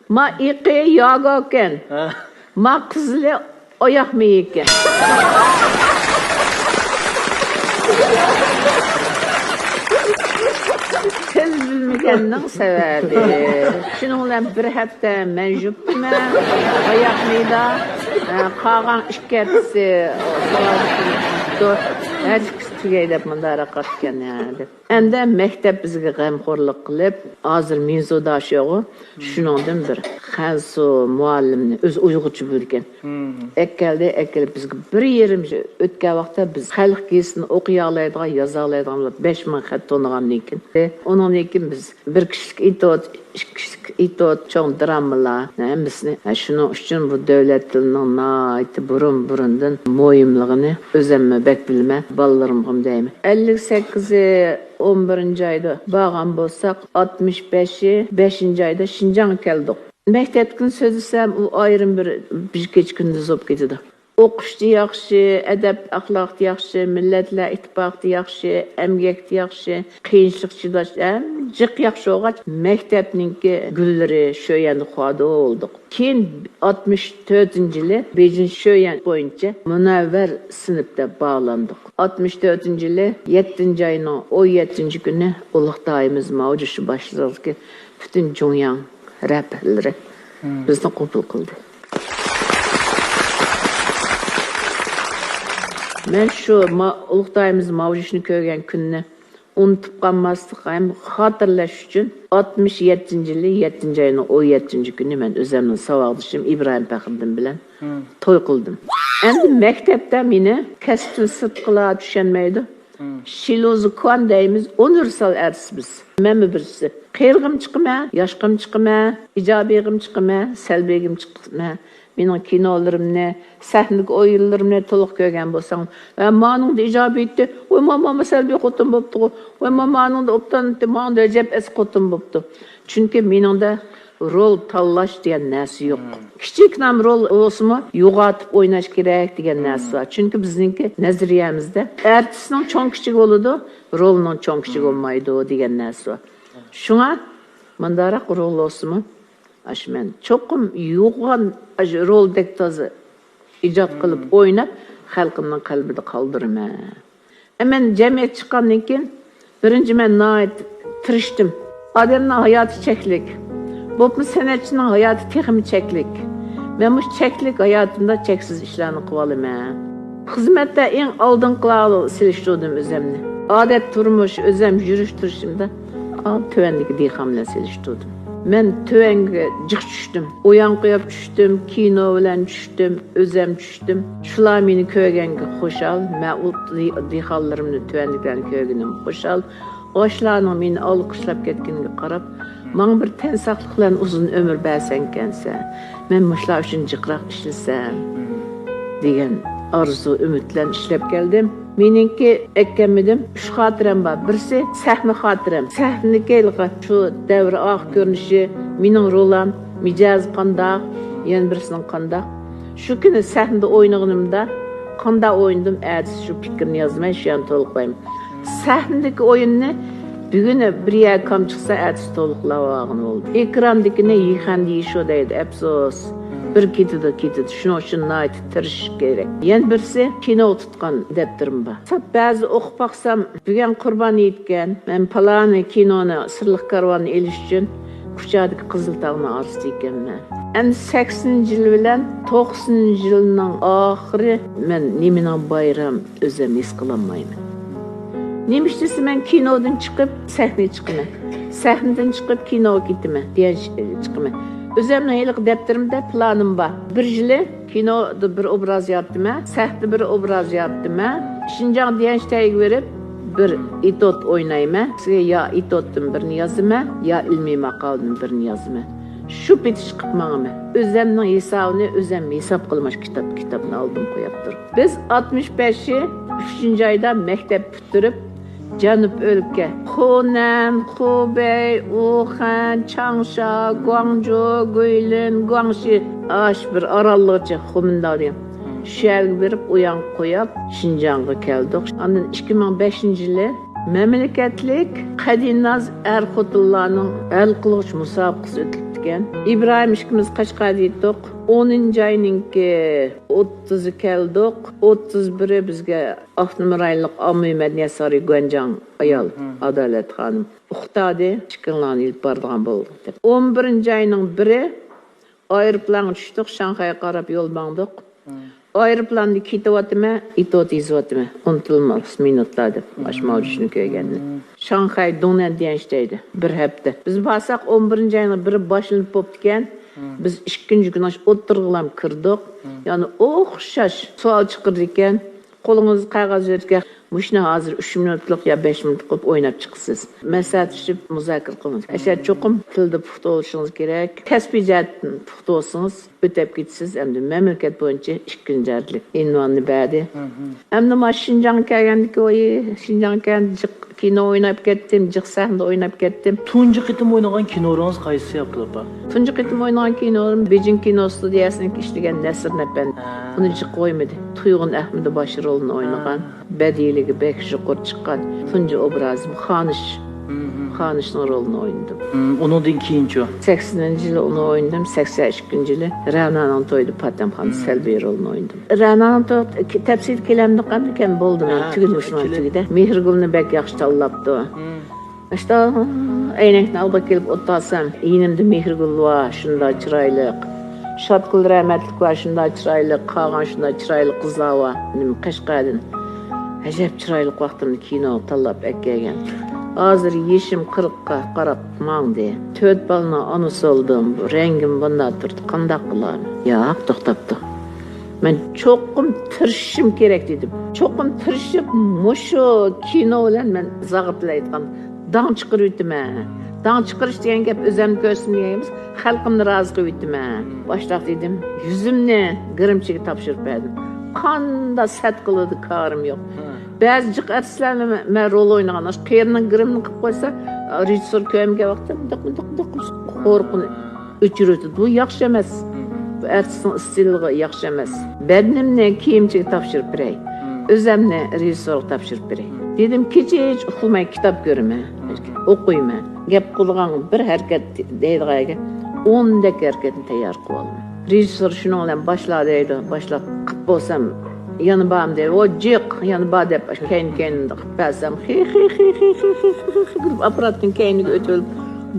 ما ئېقى ياگاكەن. ما قىزىلى ئاياق مېيىكەن. تىل بىلمىگەننىڭ سەۋەبى. شۇنىڭ بىلەن بىر ھەپتە مەن يۇيۇپتىمەن. ئاياق مېيىدا، ئە، قالغان ئىككى ھەپتىسى ھەر ئىككىسى تۈگەي دەپ مۇنداق قاپتىكەن، ھە، دەپ. ئەمدى مەكتەپ بىزگە غەمخورلۇق قىلىپ، ھازىر مىنزۇداشىغۇ، شۇنىڭدىن بىر خەنسۇ مۇئەللىمنى، ئۆزى ئۇيغۇرچە بىلىدىكەن. ئەكەلدى، ئەكېلىپ بىزگە بىر يېرىم يىل ئۆتكەن ۋاقىتتا بىز خەلق گېزىتىنى ئوقۇيالايدىغان، يازالايدىغان بولۇپ، بەش مىڭ خەت تونۇغاندىن كېيىن، ئۇنىڭدىن كېيىن بىز بىر كىشىلىك ئېتوت، ئىككى كىشىلىك ئېتوت، چوڭ درامىلار، ھەممىسىنى. ھە، شۇنىڭ ئۈچۈن بۇ دۆلەت تىلىنىڭ ناھايىتى بۇرۇن-بۇرۇندىن مۇھىملىقىنى ئۆزۈممۇ بەك بىلىمەن، بالىلىرىمغىمۇ دەيمەن. ئەللىك سەككىزى ئون بىرىنچى ئايدا بارغان بولساق، ئاتمىش بەشى بەشىنچى ئايدا شىنجاڭغا كەلدۇق. مەكتەپتىن سۆزلىسەم، ئۇ ئايرىم بىر، بىر كېچە كۈندۈز بولۇپ كېتىدۇ. ئوقۇشتا ياخشى، ئەدەپ ئەخلاقتا ياخشى، مىللەتلەر ئىتتىپاقىدا ياخشى، ئەمگەكتە ياخشى، قىيىنچىلىق چىداش، ھەم جىق ياخشى بولغاچ، مەكتەپنىڭكى گۈللىرى شۆيەندە خۇادو بولدۇق. كېيىن ئاتمىش تۆتىنچى يىلى بېيجىڭ شۆيەن بويىچە مۇنەۋۋەر سىنىپ دەپ باھالاندۇق. ئاتمىش تۆتىنچى يىلى يەتتىنچى ئاينىڭ ئون يەتتىنچى كۈنى ئۇلۇغ داھىيىمىز ماۋجۇشى باشچىلىقىدىكى پۈتۈن جۇڭياڭ رەھبەرلىرى بىزنى قوبۇل قىلدى. مەن شۇ ما-، ئۇلۇغ داھىيىمىز ماۋجۇشنى كۆرگەن كۈننى ئۇنتۇپ قالماسلىق ھەم خاتىرىلەش ئۈچۈن ئاتمىش يەتتىنچى يىلى يەتتىنچى ئاينىڭ ئون يەتتىنچى كۈنى مەن ئۆزۈمنىڭ ساۋاقدىشىم ئىبراھىم پەخرىدىن بىلەن توي قىلدىم. ئەمدى مەكتەپتە مېنى كەسىپتىن سىرتقىلار چۈشەنمەيدۇ. شىلۇزى كۇەن دەيمىز، ئۇنىۋېرسال ئارتىس بىز. مەنمۇ بىرسى. قېرىغىمۇ چىقىمەن، ياشقىمۇ چىقىمەن، ئىجابىيغىمۇ چىقىمەن، سەلبىيگىمۇ چىقىمەن. مېنىڭ كىنولىرىمنى، سەھنىدىكى ئويۇنلىرىمنى تولۇق كۆرگەن بولساڭ، ۋە مانىڭدا ئىجابىيتى، ۋوي ماما، ماما سەلبىي خوتۇن بوپتۇغۇ، ۋوي ماما ئانىڭدا ئوبدان، ماڭدا ئەجەب ئەس خوتۇن بوپتۇ. چۈنكى مېنىڭدە رول تاللاش دېگەن نەرسە يوق. كىچىككىنە رول بولسىمۇ يوغىتىپ ئويناش كېرەك دېگەن نەرسە بار. چۈنكى بىزنىڭكى نەزەرىيەمىزدە ئارتىسنىڭ چوڭ كىچىكى بولىدۇ، رولنىڭ چوڭ كىچىكى بولمايدۇ دېگەن نەرسە بار. شۇڭا مۇنداقراق رول بولسىمۇ، ئاشۇ مەن چوقۇم يوغان ئاشۇ رولدەك تازا ئىجاد قىلىپ ئويناپ، خەلقىمنىڭ قەلبىدە قالدۇرىمەن. مەن جەمئىيەتكە چىققاندىن كېيىن، بىرىنچى، مەن ناھايىتى تىرىشتىم. ئادەمنىڭ ھاياتى چەكلىك. بولۇپمۇ سەنئەتچىنىڭ ھاياتى تېخىمۇ چەكلىك. مەن مۇشۇ چەكلىك ھاياتىمدا چەكسىز ئىشلارنى قىلىۋالىمەن. خىزمەتتە ئەڭ ئالدىنقىلار سېلىشتۇردۇم ئۆزۈمنى. ئادەت تۇرمۇش، ئۆزۈم يۈرۈش تۇرۇشۇمدا ئا، تۆۋەندىكى دېھقان بىلەن سېلىشتۇردۇم. مەن تۆۋەنگە جىق چۈشتۈم. ئويان قويۇپ چۈشتۈم، كىنو بىلەن چۈشتۈم، ئۆزۈم چۈشتۈم. شۇلار مېنى كۆرگەنگە خۇشال، مەن ئۇ دېھقانلىرىمنى، تۆۋەندىكىلەرنى كۆرگىنىم خۇشال. ئاشۇلارنىڭ مېنى ئالقىشلاپ كەتكىنىگە قاراپ، ماڭا بىر تەن ساقلىق بىلەن ئۇزۇن ئۆمۈر بەرسەڭكەنسەن، مەن مۇشۇلار ئۈچۈن جىقراق ئىشلىسەم، دېگەن ئارزۇ، ئۈمىد بىلەن ئىشلەپ كەلدىم. مېنىڭكى ئەكەلمىدىم. ئۈچ خاتىرەم بار. بىرسى سەھنە خاتىرەم. سەھنىدىكى ھېلىقى شۇ دەۋر ئاخىر كۆرۈنۈشى، مېنىڭ رولام، مىجەزى قانداق، يەنە بىرسىنىڭ قانداق. شۇ كۈنى سەھنىدە ئوينىغىنىمدا قانداق ئوينىدىم، ئەتىسى شۇ پىكىرنى يازىمەن، شۇ يەرنى تولۇقلايمەن. سەھنىدىكى ئويۇننى بۈگۈن بىر يەرگە كام چىقسا، ئەتىسى تولۇقلاپ ئالغىنى بولدى. ئېكراندىكىنى يىخەندە يىشۇ دەيدۇ، ئەپسۇس. بىر كېتىدۇ، كېتىدۇ. شۇنىڭ ئۈچۈن ناھايىتى تىرىشىش كېرەك. يەنە بىرسى كىنو تۇتقان دەپتىرىم بار. ساپ بەزى ئوقۇپ باقسام، بۈگۈن قۇربان ھېيتكەن، مەن پالانى كىنونى، سىرلىق كارۋاننى ئېلىش ئۈچۈن كۇچادىكى قىزىل تاغنىڭ ئارىسىدا ئىكەنمەن. ئەمدى سەكسىنىنچى يىل بىلەن توقسىنىنچى يىلنىڭ ئاخىرى مەن نېمىنىڭ بايرام ئۆزۈم ھېس قىلالمايمەن. نېمە ئىش دېسە، مەن كىنودىن چىقىپ سەھنىگە چىقىمەن. سەھنىدىن چىقىپ كىنوغا كېتىمەن، دېگەن چىقىمەن. ئۆزۈمنىڭ ھېلىقى دەپتىرىمدە پىلانىم بار. بىر يىلى كىنودا بىر ئوبراز يارىتىمەن، سەھنىدە بىر ئوبراز يارىتىمەن. شىنجاڭ دىيەنشتەيگە بېرىپ بىر ئېتوت ئوينايمەن. يا ئېتوتتىن بىرنى يازىمەن، يا ئىلمىي ماقالىدىن بىرنى يازىمەن. شۇ پېتى چىقىپ ماڭىمەن. ئۆزەمنىڭ ھېسابىنى ئۆزەم ھېساب قىلماش كىتاب، كىتابنى ئالدىم قويۇپ تۇرۇپ. بىز ئاتمىش بەشى ئۈچىنچى ئايدا مەكتەپ پۈتتۈرۈپ، جەنۇب ئۆلكە، خۇنەن، خۇبەي، ئۇخەن، چاڭشا، گۇاڭجۇ، گۇيلىن، گۇاڭشى، ئاش بىر ئاراللىقچە خۇمىنداۋ دېگەن. شۇ يەرگە بېرىپ ئويان قويۇپ، شىنجاڭغا كەلدۇق. ئاندىن ئىككى مىڭ بەشىنچى يىلى مەملىكەتلىك قەدىناز ئەر-خوتۇنلارنىڭ ھەل قىلغۇچ مۇسابىقىسى ئۆتۈپتىكەن. ئىبراھىم ئىككىمىز قەشقەردە ئىدۇق. ئونىنچى ئاينىڭكى ئوتتۇزى كەلدۇق. ئوتتۇز بىرى بىزگە ئاپتونوم رايونلۇق ئاممىۋى مەدەنىيەت سارىيى گۇەنجاڭ ئايال ئادالەت خانىم ئۇقتاردى، ئىككىڭلارنى ئېلىپ بارىدىغان بولدۇق دەپ. ئون بىرىنچى ئاينىڭ بىرى ئايروپىلانغا چۈشتۇق، شاڭخەيگە قاراپ يول ماڭدۇق. ئايروپىلاندا كېتىۋاتىمەن، ئېتوت يېزىۋاتىمەن، ئۇنتۇلماس مىنۇتلار دەپ، ئاشۇ ماۋۇ چۈشنى كۆرگەندىن. شاڭخەي دۇڭنەن دىيەنشتەيدە بىر ھەپتە. بىز بارساق ئون بىرىنچى ئاينىڭ بىرى باشلىنىپ بوپتىكەن. بىز ئىككىنچى كۈنى ئاشۇ ئوتتۇرىغىلام كىردۇق. يەنى ئوخشاش سوئال چىقىرىدىكەن. قولىڭىزدا قەغەز بېرىدىكەن. مۇشۇنى ھازىر ئۈچ مىنۇتلۇق يا بەش مىنۇتلۇق قىلىپ ئويناپ چىقىسىز. مەسلىھەتلىشىپ مۇزاكىرە قىلىڭىز. ئەشەدە چوقۇم تىلدا پۇختا بولۇشىڭىز كېرەك. كەسپىي جەھەتتىن پۇختا بولسىڭىز، ئۆتەپ كېتىسىز. ئەمدى مەملىكەت بويىچە ئىككىنچى دەرىجىلىك ئۇنۋاننى بەردى. ئەمدى مانا شىنجاڭغا كەلگەندىكى، ۋاي، شىنجاڭغا كەلگەندە جىق كىنو ئويناپ كەتتىم، جىق سەھنىدە ئويناپ كەتتىم. تۇنجى قېتىم ئوينىغان كىنورىڭىز قايسى، ئابدۇللا ئاپا؟ تۇنجى قېتىم ئوينىغان كىنوم بېيجىڭ كىنو ستۇدىيەسىنىڭ ئىشلىگەن نەسرىن ئەپەندى. ئۇنى جىق قويمىدى. تۇيغۇن ئەخمىدى باش رولىنى ئوينىغان. بەدىئىيلىكى بەك يۇقىرى چىققان تۇنجى ئوبرازىم خانىش. خانىشنىڭ رولىنى ئوينىدىم. ئۇنىڭدىن كېيىنچۇ؟ سەكسىنىنچى يىلى ئۇنى ئوينىدىم، سەكسەن ئىككىنچى يىلى رەنانىڭ تويىدا پاتەمخان سەلبىي رولىنى ئوينىدىم. رەنانىڭ تويىغا تەپسىلىي كېلەمدۇق ئەمدىكەن، بولدى، مانا تۈگىدى، مۇشۇ مانا تۈگىدى. مېھرىگۈلنى بەك ياخشى تاللاپتۇ. ئىشتا ئەينەكنى ئالدىغا كېلىپ ئولتۇرسام، يېنىمدا مېھرىگۈل بار، شۇنداق چىرايلىق. شاتگۈل رەھمەتلىك بار، شۇنداق چىرايلىق. قالغان شۇنداق چىرايلىق قىزلار بار. نېمە، قەشقەردىن. ئەجەب چىرايلىق ۋاقتىمدا كىنوغا تاللاپ ئەكەلگەن. ھازىر يېشىم قىرىققا قاراپ ماڭدى. تۆت بالىنىڭ ئانىسى بولدۇم. رەڭگىم بۇنداق تۇردى. قانداق قىلارمەن؟ ياق، توختاپتۇ. مەن چوقۇم تىرىشىشىم كېرەك دېدىم. چوقۇم تىرىشىپ، مۇشۇ كىنو بىلەن مەن زاغىپلايدىغان داڭ چىقىرىۋېتىمەن. داڭ چىقىرىش دېگەن گەپ ئۆزۈمنى كۆرسۇن دېگەن ئەمەس، خەلقىمنى رازى قىلىۋېتىمەن. باشلاق دېدىم، يۈزۈمنى گىرىمچىگە تاپشۇرۇپ بەردىم. قاندا سەت قىلىدۇ، كارىم يوق. بەزى جىق ئارتىسلارنى مەن، مەن رول ئوينىغان، ئاشۇ قېرىنىڭ گىرىمىنى قىلىپ قويسا، رېژىسسور كۆرمىگەن ۋاقىتتا مۇنداق، مۇنداق، مۇنداق قىلىپ قورقۇنى ئۆچۈرۈۋېتىدۇ. بۇ ياخشى ئەمەس. بۇ ئارتىسنىڭ ئىستىلىغا ياخشى ئەمەس. بەدىنىمنى كىيىمچىگە تاپشۇرۇپ بېرەي. ئۆزەمنى رېژىسسورغا تاپشۇرۇپ بېرەي. دېدىم، كېچە ھېچ ئۇخلىماي كىتاب كۆرىمەن. ئوقۇيمەن. گەپ قىلغان بىر ھەرىكەت دەيدىغان گەپ، ئوندەك ھەرىكەتنى تەييار قىلىۋالىمەن. رېژىسسور شۇنىڭ بىلەن باشلا دەيدۇ. باشلاپ قىپ بولسام، يەنە بارمۇ دەيدۇ. ئۇ جىق، يەنە بار دەپ، كەينى-كەينىدىن قىپ بەرسەم، خىخ، خىخ، خىخ، خىخ، خىخ، خىخ، خىخ دەپ ئاپپاراتنىڭ كەينىگە ئۆتۈۋېلىپ،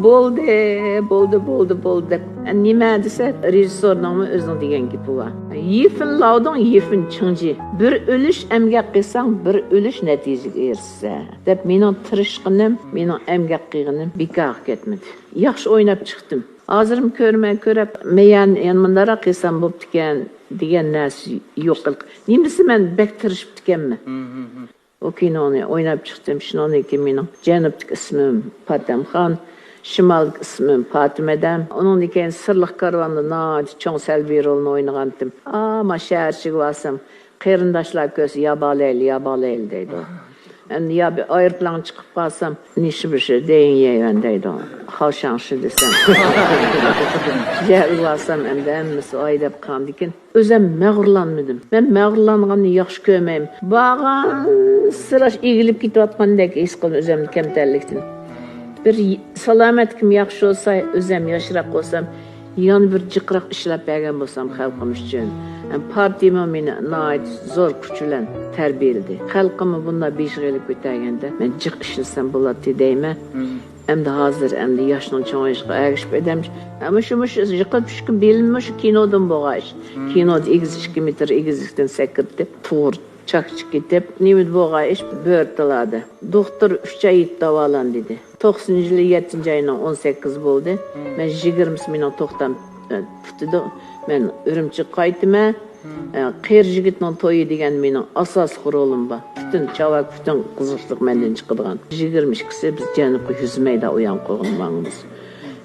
بولدى، بولدى، بولدى، بولدى دەپ. نېمە دېسە، رېژىسسورنىڭمۇ ئۆزىنىڭ دېگەن گېپى بار. يىفىن لاۋدۇڭ، يىفىن چىڭجى. بىر ئۈلۈش ئەمگەك قىلساڭ، بىر ئۈلۈش نەتىجىگە ئېرىشىسەن دەپ، مېنىڭ تىرىشقىنىم، مېنىڭ ئەمگەك قىلغىنىم بىكارغا كەتمىدى. ياخشى ئويناپ چىقتىم. ھازىرمۇ كۆرىمەن، كۆرۈپ، مەن يەنە مۇنداقراق قىلسام بوپتىكەن دېگەن نەرسە يوق. نېمىسى مەن بەك تىرىشىپتىكەنمەن. ئۇ كىنونى ئويناپ چىقتىم. شۇنىڭدىن كېيىن مېنىڭ جەنۇبتىكى ئىسمىم پاتەمخان، شىمالدىكى ئىسمىم پاتىمەدەم. ئۇنىڭدىن كېيىن سىرلىق كارۋاندا ناھايىتى چوڭ سەلبىي رولنى ئوينىغانتىم. ئاما شەھەر ئىچىگە بارسام، قېرىنداشلار كۆرسە، يا بالايلى، يا بالايلى دەيدۇ. ئەمدى يا بىر ئايروپىلانغا چىقىپ قالسام، نىشى بىشى دېيىڭ يەيۋەن دەيدۇ. خاۋشاڭشى دېسەم. يەرگە بارسام، ئەمدى ھەممىسى ئاي دەپ قالغاندىكىن، ئۆزەم مەغرۇرلانمىدىم. مەن مەغرۇرلانغاننى ياخشى كۆرمەيمەن. بارغانسېرى ئېگىلىپ كېتىۋاتقاندەك ھېس قىلدىم ئۆزۈمنى كەمتەرلىكتىن. بىر ي-، سالامەتلىكىم ياخشى بولسا، ئۆزەم ياشراق بولسام، يەنە بىر جىقراق ئىشلەپ بەرگەن بولسام خەلقىم ئۈچۈن. ھەم پارتىيىمۇ مېنى ناھايىتى زور كۈچ بىلەن تەربىيەلىدى. خەلقىممۇ بۇنداق بېشىغا ئېلىپ ئۆتەلىگەندە، مەن جىق ئىشلىسەم بولاتتى دەيمەن. ئەمدى ھازىر، ئەمدى ياشنىڭ چوڭىيىشىغا ئەگىشىپ ئادەم، مۇشۇ، مۇشۇ يىقىلىپ چۈشكەن بېلىم مۇشۇ كىنودىن بولغان ئىش. كىنودا ئېگىز ئىككى مېتىر ئېگىزلىكتىن سەكرىتىپ، توغرا چاكچىپ كېتىپ، نېمىدە بولغان ئىش، بۆرتالادا. دوختۇر ئۈچ ئاي يېتىپ داۋالان دېدى. توقسىنىنچى يىلى يەتتىنچى ئاينىڭ ئون سەككىزى بولدى. مەن يىگىرمىسى مېنىڭ توختام، ئە، پۈتىدۇ. مەن ئۈرۈمچىگە قايتىمەن. ئە، قېرى يىگىتنىڭ تويى دېگەن مېنىڭ ئاساسلىق رولۇم بار. پۈتۈن چاۋاك، پۈتۈن قىزىقچىلىق مەندىن چىقىدىغان. يىگىرمە ئىككىسى بىز جەنۇبقا يۈز مەيدان ئۇيان قويغىلى ماڭىمىز.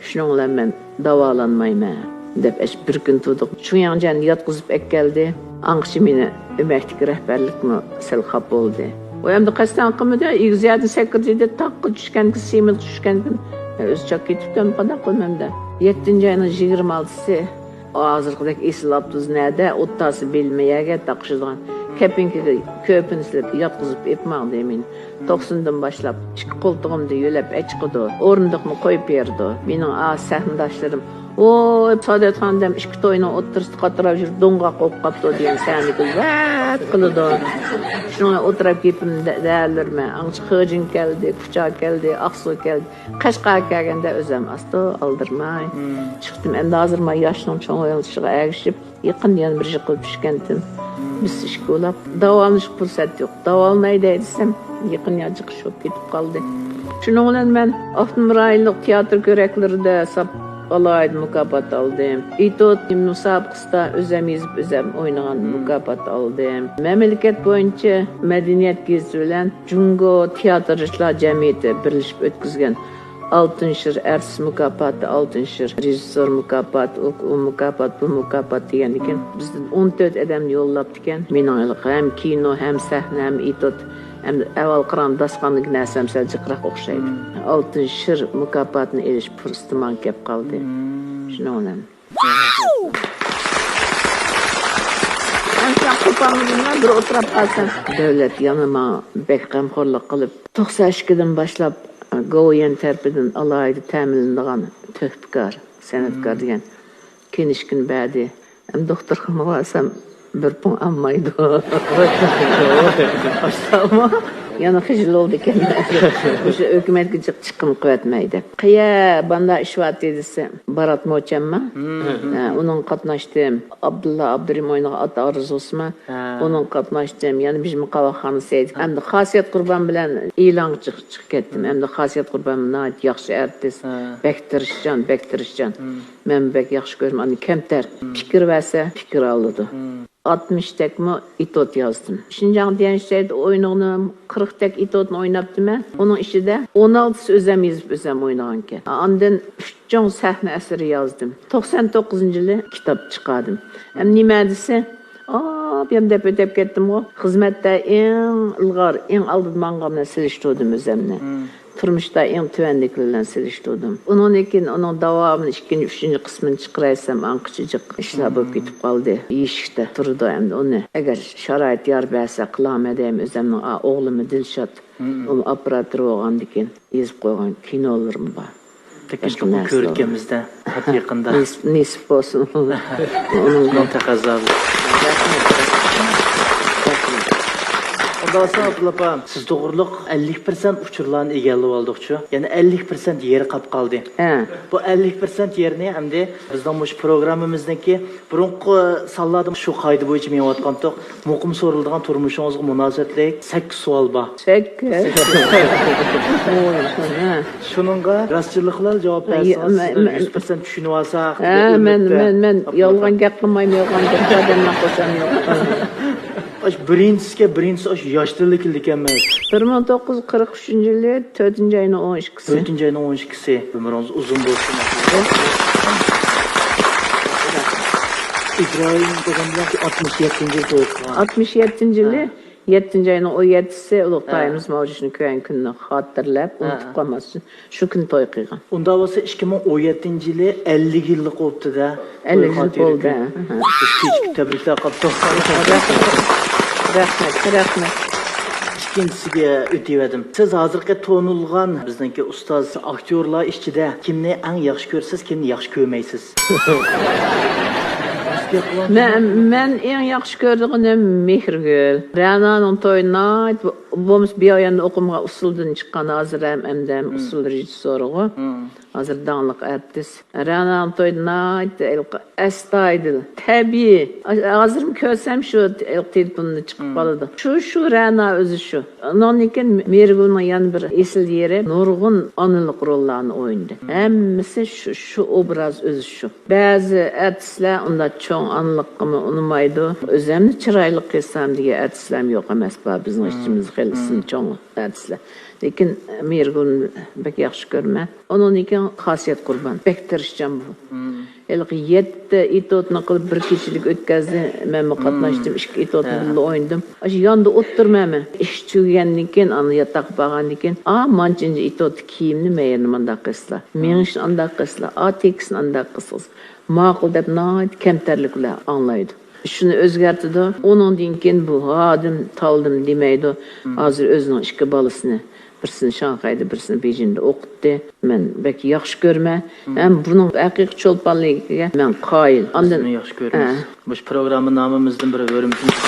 شۇنىڭ بىلەن مەن داۋالانمايمەن دەپ، ئەش بىر كۈن تۇردۇق. چۇڭياڭجيەننى ياتقۇزۇپ ئەكەلدى. ئاڭغىچە مېنى ئۆمەكتىكى رەھبەرلىكمۇ سەل خاپا بولدى. ئۇ ئەمدى قەستەن قىلمىدى، ئېگىز يەردىن سەكرىدى، تاغقا چۈشكەنكىن، سېمىنتقا چۈشكەنكىن. ئۆزى چاق كېتىپتۇ، قانداق قىلىمەن دە؟ يەتتىنچى ئاينىڭ يىگىرمە ئالتىسى، ھازىرقىدەك ئېسىل ئاپتوبۇس نەدە؟ ئوتتاسى بىلمە يەرگە تاقىشىدىغان. كەپىنكىگە كۆپىنى سېلىپ ياتقۇزۇپ ئېپماڭ دەيمەن. توقسىنىدىن باشلاپ ئىككى قولتۇقۇمدا يۆلەپ ئەچىقىدۇ، ئورۇندۇقنى قويۇپ بېرىدۇ. مېنىڭ ئا سەھنىداشلىرىم، ۋوي، سادات خانىم ئىككى توينىڭ ئوتتۇرىسىدا قاتراپ يۈرۈپ دوڭغاق بولۇپ قاپتۇ دېگەن سەھنىگە ۋەت قىلىدۇ. شۇنىڭ ئوتتۇرا گېپىمنى دە-، دەۋەرمەن. ئاڭچە خېجىڭ كەلدى، كۇچا كەلدى، ئاقسۇ كەلدى. قەشقەرگە كەلگەندە ئۆزۈم ئاستا ئالدىرىماي چىقتىم. ئەمدى ھازىر ما ياشنىڭ چوڭىيىشىغا ئەگىشىپ، يېقىندا يەنە بىر يىقىلىپ چۈشكەنتىم. بىز ئىككى ئۇلاپ داۋالىنىشقا پۇرسەت يوق. داۋالىناي دەي دېسەم، يېقىن ياجىقىش بولۇپ كېتىپ قالدى. شۇنىڭ بىلەن مەن ئاپتونوم رايونلۇق تىياتىر كۆرەكلىرىدە ساپ ئالاھىدە مۇكاپات ئالدىم. ئېتيۇد مۇسابىقىسىدا ئۆزەم يېزىپ، ئۆزەم ئوينىغان مۇكاپات ئالدىم. مەملىكەت بويىچە مەدەنىيەت گېزىتى بىلەن جۇڭگو تىياتىرچىلار جەمئىيىتى بىرلىشىپ ئۆتكۈزگەن ئالتىن شىر ئارتىس مۇكاپاتى، ئالتىن شىر رېژىسسور مۇكاپاتى، ئۇ، ئۇ مۇكاپات، بۇ مۇكاپات دېگەندىكىن، بىزدىن ئون تۆت ئادەمنى يوللاپتىكەن. مېنىڭ ھېلىقى ھەم كىنو، ھەم سەھنە، ھەم ئېتيۇد، ھەم ئەۋۋال قاراڭ داستىخاندىكى نەرسەم سەل جىقراق ئوخشايدۇ. ئالتىن شىر مۇكاپاتىنى ئېلىش پۇرسىتى ماڭا كەپ قالدى. شۇنىڭ بىلەن ئەمسە قوپالمىدىملا بىر ئولتۇراپ قالسام، دۆلەت يەنە ماڭا بەك غەمخورلۇق قىلىپ، توقسان ئىككىدىن باشلاپ گوۋۇيۈەن تەرىپىدىن ئالاھىدە تەمىنلىنىدىغان تۆھپىكار، سەنئەتكار دېگەن كىنىشكىنى بەردى. ھەم دوختۇرخانىغا بارسام، بىر پۇڭ ئالمايدۇ. ئاشۇنداقمۇ؟ يەنە خىجىل بولىدىكەن. مۇشۇ ھۆكۈمەتكە جىق چىقىم قىلىۋەتمەي دەپ. قەيەر باندا ئىش بارتى دېسە، بارات موچەمما؟ ھە، ئۇنىڭغا قاتناشتىم. ئابدۇللا ئابدۇرېھىم ئوينىغان ئاتا ئارزۇسىما؟ ھە. ئۇنىڭغا قاتناشتىم. يەنە بىژمە قاۋاقخانا سەيدى. ئەمدى خاسىيەت قۇربان بىلەن ئېلانغا چىق-، چىقىپ كەتتىم. ئەمدى خاسىيەت قۇربان ناھايىتى ياخشى ئارتىس. ھە. بەك تىرىشچان، بەك تىرىشچان. مەن بەك ياخشى كۆرىمەن. ئۇنى كەمتەر پىكىر بەرسە، پىكىر ئالىدۇ. ئاتمىش تەكمۇ ئېتيۇد يازدىم. شىنجاڭ دىيەنشىدە ئوينىغىنىم قىرىق تەك ئېتيۇدنى ئويناپتىمەن. ئۇنىڭ ئىچىدە ئون ئالتىسى ئۆزەم يېزىپ، ئۆزەم ئوينىغانىكەن. ئاندىن ئۈچ چوڭ سەھنە ئەسىرى يازدىم. توقسان توققۇزىنچى يىلى كىتاب چىقاردىم. ھەم نېمە دېسە، ئابىيام دەپ ئۆتۈپ كەتتىمغۇ. خىزمەتتە ئەڭ ئىلغار، ئەڭ ئالدىدا ماڭغان بىلەن سېلىشتۇردۇم ئۆزەمنى. تۇرمۇشتا ئەڭ تۆۋەندىكى بىلەن سېلىشتۇردۇم. ئۇنىڭدىن كېيىن ئۇنىڭ داۋامىنى، ئىككىنچى، ئۈچىنچى قىسمىنى چىقىرايسام، ئاڭقىچە جىق ئىشلار بولۇپ كېتىپ قالدى. يېشىكتە تۇرىدۇ ئەمدى ئۇنى. ئەگەر شارائىت يار بەرسە قىلارمەن دەيمەن ئۆزەمنىڭ، ئا، ئوغلۇممۇ دىلشات. ئۇمۇ ئوپېراتور بولغاندىكىن يېزىپ قويغان كىنولىرىم بار. تېخى باشقا ئىشقىلىپ نەرسە بار. كۆرۈككەنمىزدە، ئەتە يېقىندا. نېسىپ، نېسىپ بولسۇن. ئۇنىڭ تەقەززاسى. رەھمەت. رەھمەت. ئۇنداق بولسا، ئابدۇللا ئاپا، سىز توغرۇلۇق ئەللىك پىرسەنت ئۇچۇرلارنى ئىگىلىۋالدۇقچۇ. يەنە ئەللىك پىرسەنت يېرى قاپ قالدى. ھە. بۇ ئەللىك پىرسەنت يېرىنى ئەمدى بىزنىڭ مۇشۇ پروگراممىمىزنىڭكى بۇرۇنقى سانلاردا شۇ قائىدە بويىچە مېڭىۋاتقانتۇق. مۇقىم سورىلىدىغان تۇرمۇشىڭىزغا مۇناسىۋەتلىك سەككىز سوئال بار. سەككىز؟ ھە. شۇنىڭغا راستچىللىق بىلەن جاۋاب بەرسىڭىز، مەن، سىزدىن مەن، يۈز پىرسەنت چۈشىنىۋالساق، ھە، دېگەن مەن، ئۈمىدتە. مەن، مەن يالغان گەپ قىلمايمەن، يالغان گەپ ئادەملەر قوشامدۇ. ئاش بىرىنچىسىگە، بىرىنچىسى ئاش ياش تىلدا كېلىدىكەنمىز. بىر مىڭ توققۇز يۈز قىرىق ئۈچىنچى يىلى تۆتىنچى ئاينىڭ ئون ئىككىسى. تۆتىنچى ئاينىڭ ئون ئىككىسى. ئۆمرىڭىز ئۇزۇن بولسۇن. ئىبراھىم دادام بىلەن ئاتمىش يەتتىنچى يىل توي قىلغان. ئاتمىش يەتتىنچى يىلى، ھە. يەتتىنچى ئاينىڭ ئون يەتتىسى ئۇلۇغ، ھە. تايىمىز ماۋۇ ئىشنى كۆرگەن كۈننى خاتىرىلەپ، ھە. ئۇنتۇپ قالماس ئۈچۈن شۇ كۈنى توي قىلغان. ئۇنداق بولسا، ئىككى مىڭ ئون يەتتىنچى يىلى ئەللىك يىللىق بوپتۇ-دە. ئەللىك يىل بولدى، ھە. بىز كېچىكىپ تەبرىكلەپ قاپتۇق. رەھمەت، رەھمەت. ئىككىنچىسىگە ئۆتۈۋەتتىم. سىز ھازىرقى تونۇلغان بىزنىڭكى ئۇستاز ئاكتيورلار ئىچىدە كىمنى ئەڭ ياخشى كۆرىسىز، كىمنى ياخشى كۆرمەيسىز؟ مەن، مەن ئەڭ ياخشى كۆرىدىغىنىم مېھرىگۈل. رەنانىڭ تويى ناھايىتى بولمىسا بىئايان ئوقۇمغا ئۇسسۇلدىن چىققان، ھازىر ھەم ئەمدى ھەم ئۇسسۇل رېژىسسورىغۇ. ھازىر داڭلىق ئارتىس. رەنانىڭ تويىدا ناھايىتى ھېلىقى ئەستايىدىل، تەبىئىي. ھازىرمۇ كۆرسەم شۇ ھېلىقى تېلېفوندا چىقىپ قالىدۇ. شۇ، شۇ رەنا ئۆزى شۇ. ئۇنىڭدىن كېيىن مېھرىگۈلنىڭ يەنە بىر ئېسىل يېرى، نۇرغۇن ئانىلىق روللارنى ئوينىدى. ھەممىسى شۇ، شۇ ئوبراز ئۆزى شۇ. بەزى ئارتىسلار ئۇنداق چوڭ ئانىلىققىمۇ ئۇنىمايدۇ. ئۆزەمنى چىرايلىق قىلسام دېگەن ئارتىسلارمۇ يوق ئەمەس، بار بىزنىڭ ئىچىمىزدە خېلى ئىسمى چوڭ ئارتىسلار. لېكىن مېھرىگۈلنى بەك ياخشى كۆرىمەن. ئۇنىڭدىن كېيىن خاسىيەت قۇربان. بەك تىرىشچان بۇ. ھېلىقى يەتتە ئېتيۇدنى قىلىپ بىر كېچىلىك ئۆتكەزدى. مەنمۇ قاتناشتىم، ئىككى ئېتيۇدنى بىللە ئوينىدىم. ئاشۇ ياندا ئولتۇرمەنمەن. ئىش تۈگىگەندىن كېيىن ئانا ياتاققا بارغاندىن كېيىن، ئا، مانچىنچى ئېتيۇدتا كىيىمنى مەيەرنى مانداق قىلسىلا، مېڭىشنى ئانداق قىلسىلا، ئا، تېكىستنى ئانداق قىلسىلا. ماقۇل دەپ ناھايىتى كەمتەرلىك بىلەن ئاڭلايدۇ. شۇنى ئۆزگەرتىدۇ. ئۇنىڭدىن كېيىن بۇ ھادىم، تالدىم دېمەيدۇ. ھازىر ئۆزىنىڭ ئىككى بالىسىنى، بىرسىنى شاڭخەيدە، بىرسىنى بېيجىڭدا ئوقۇتتى. مەن بەك ياخشى كۆرىمەن. ھەم بۇنىڭ ھەقىقىي چولپانلىقىغا مەن قايىل. ئاندىن بىزمۇ ياخشى كۆرىمىز. ھە. مۇشۇ پروگرامما نامىمىزدىن بىر ھۆرمىتىمىز.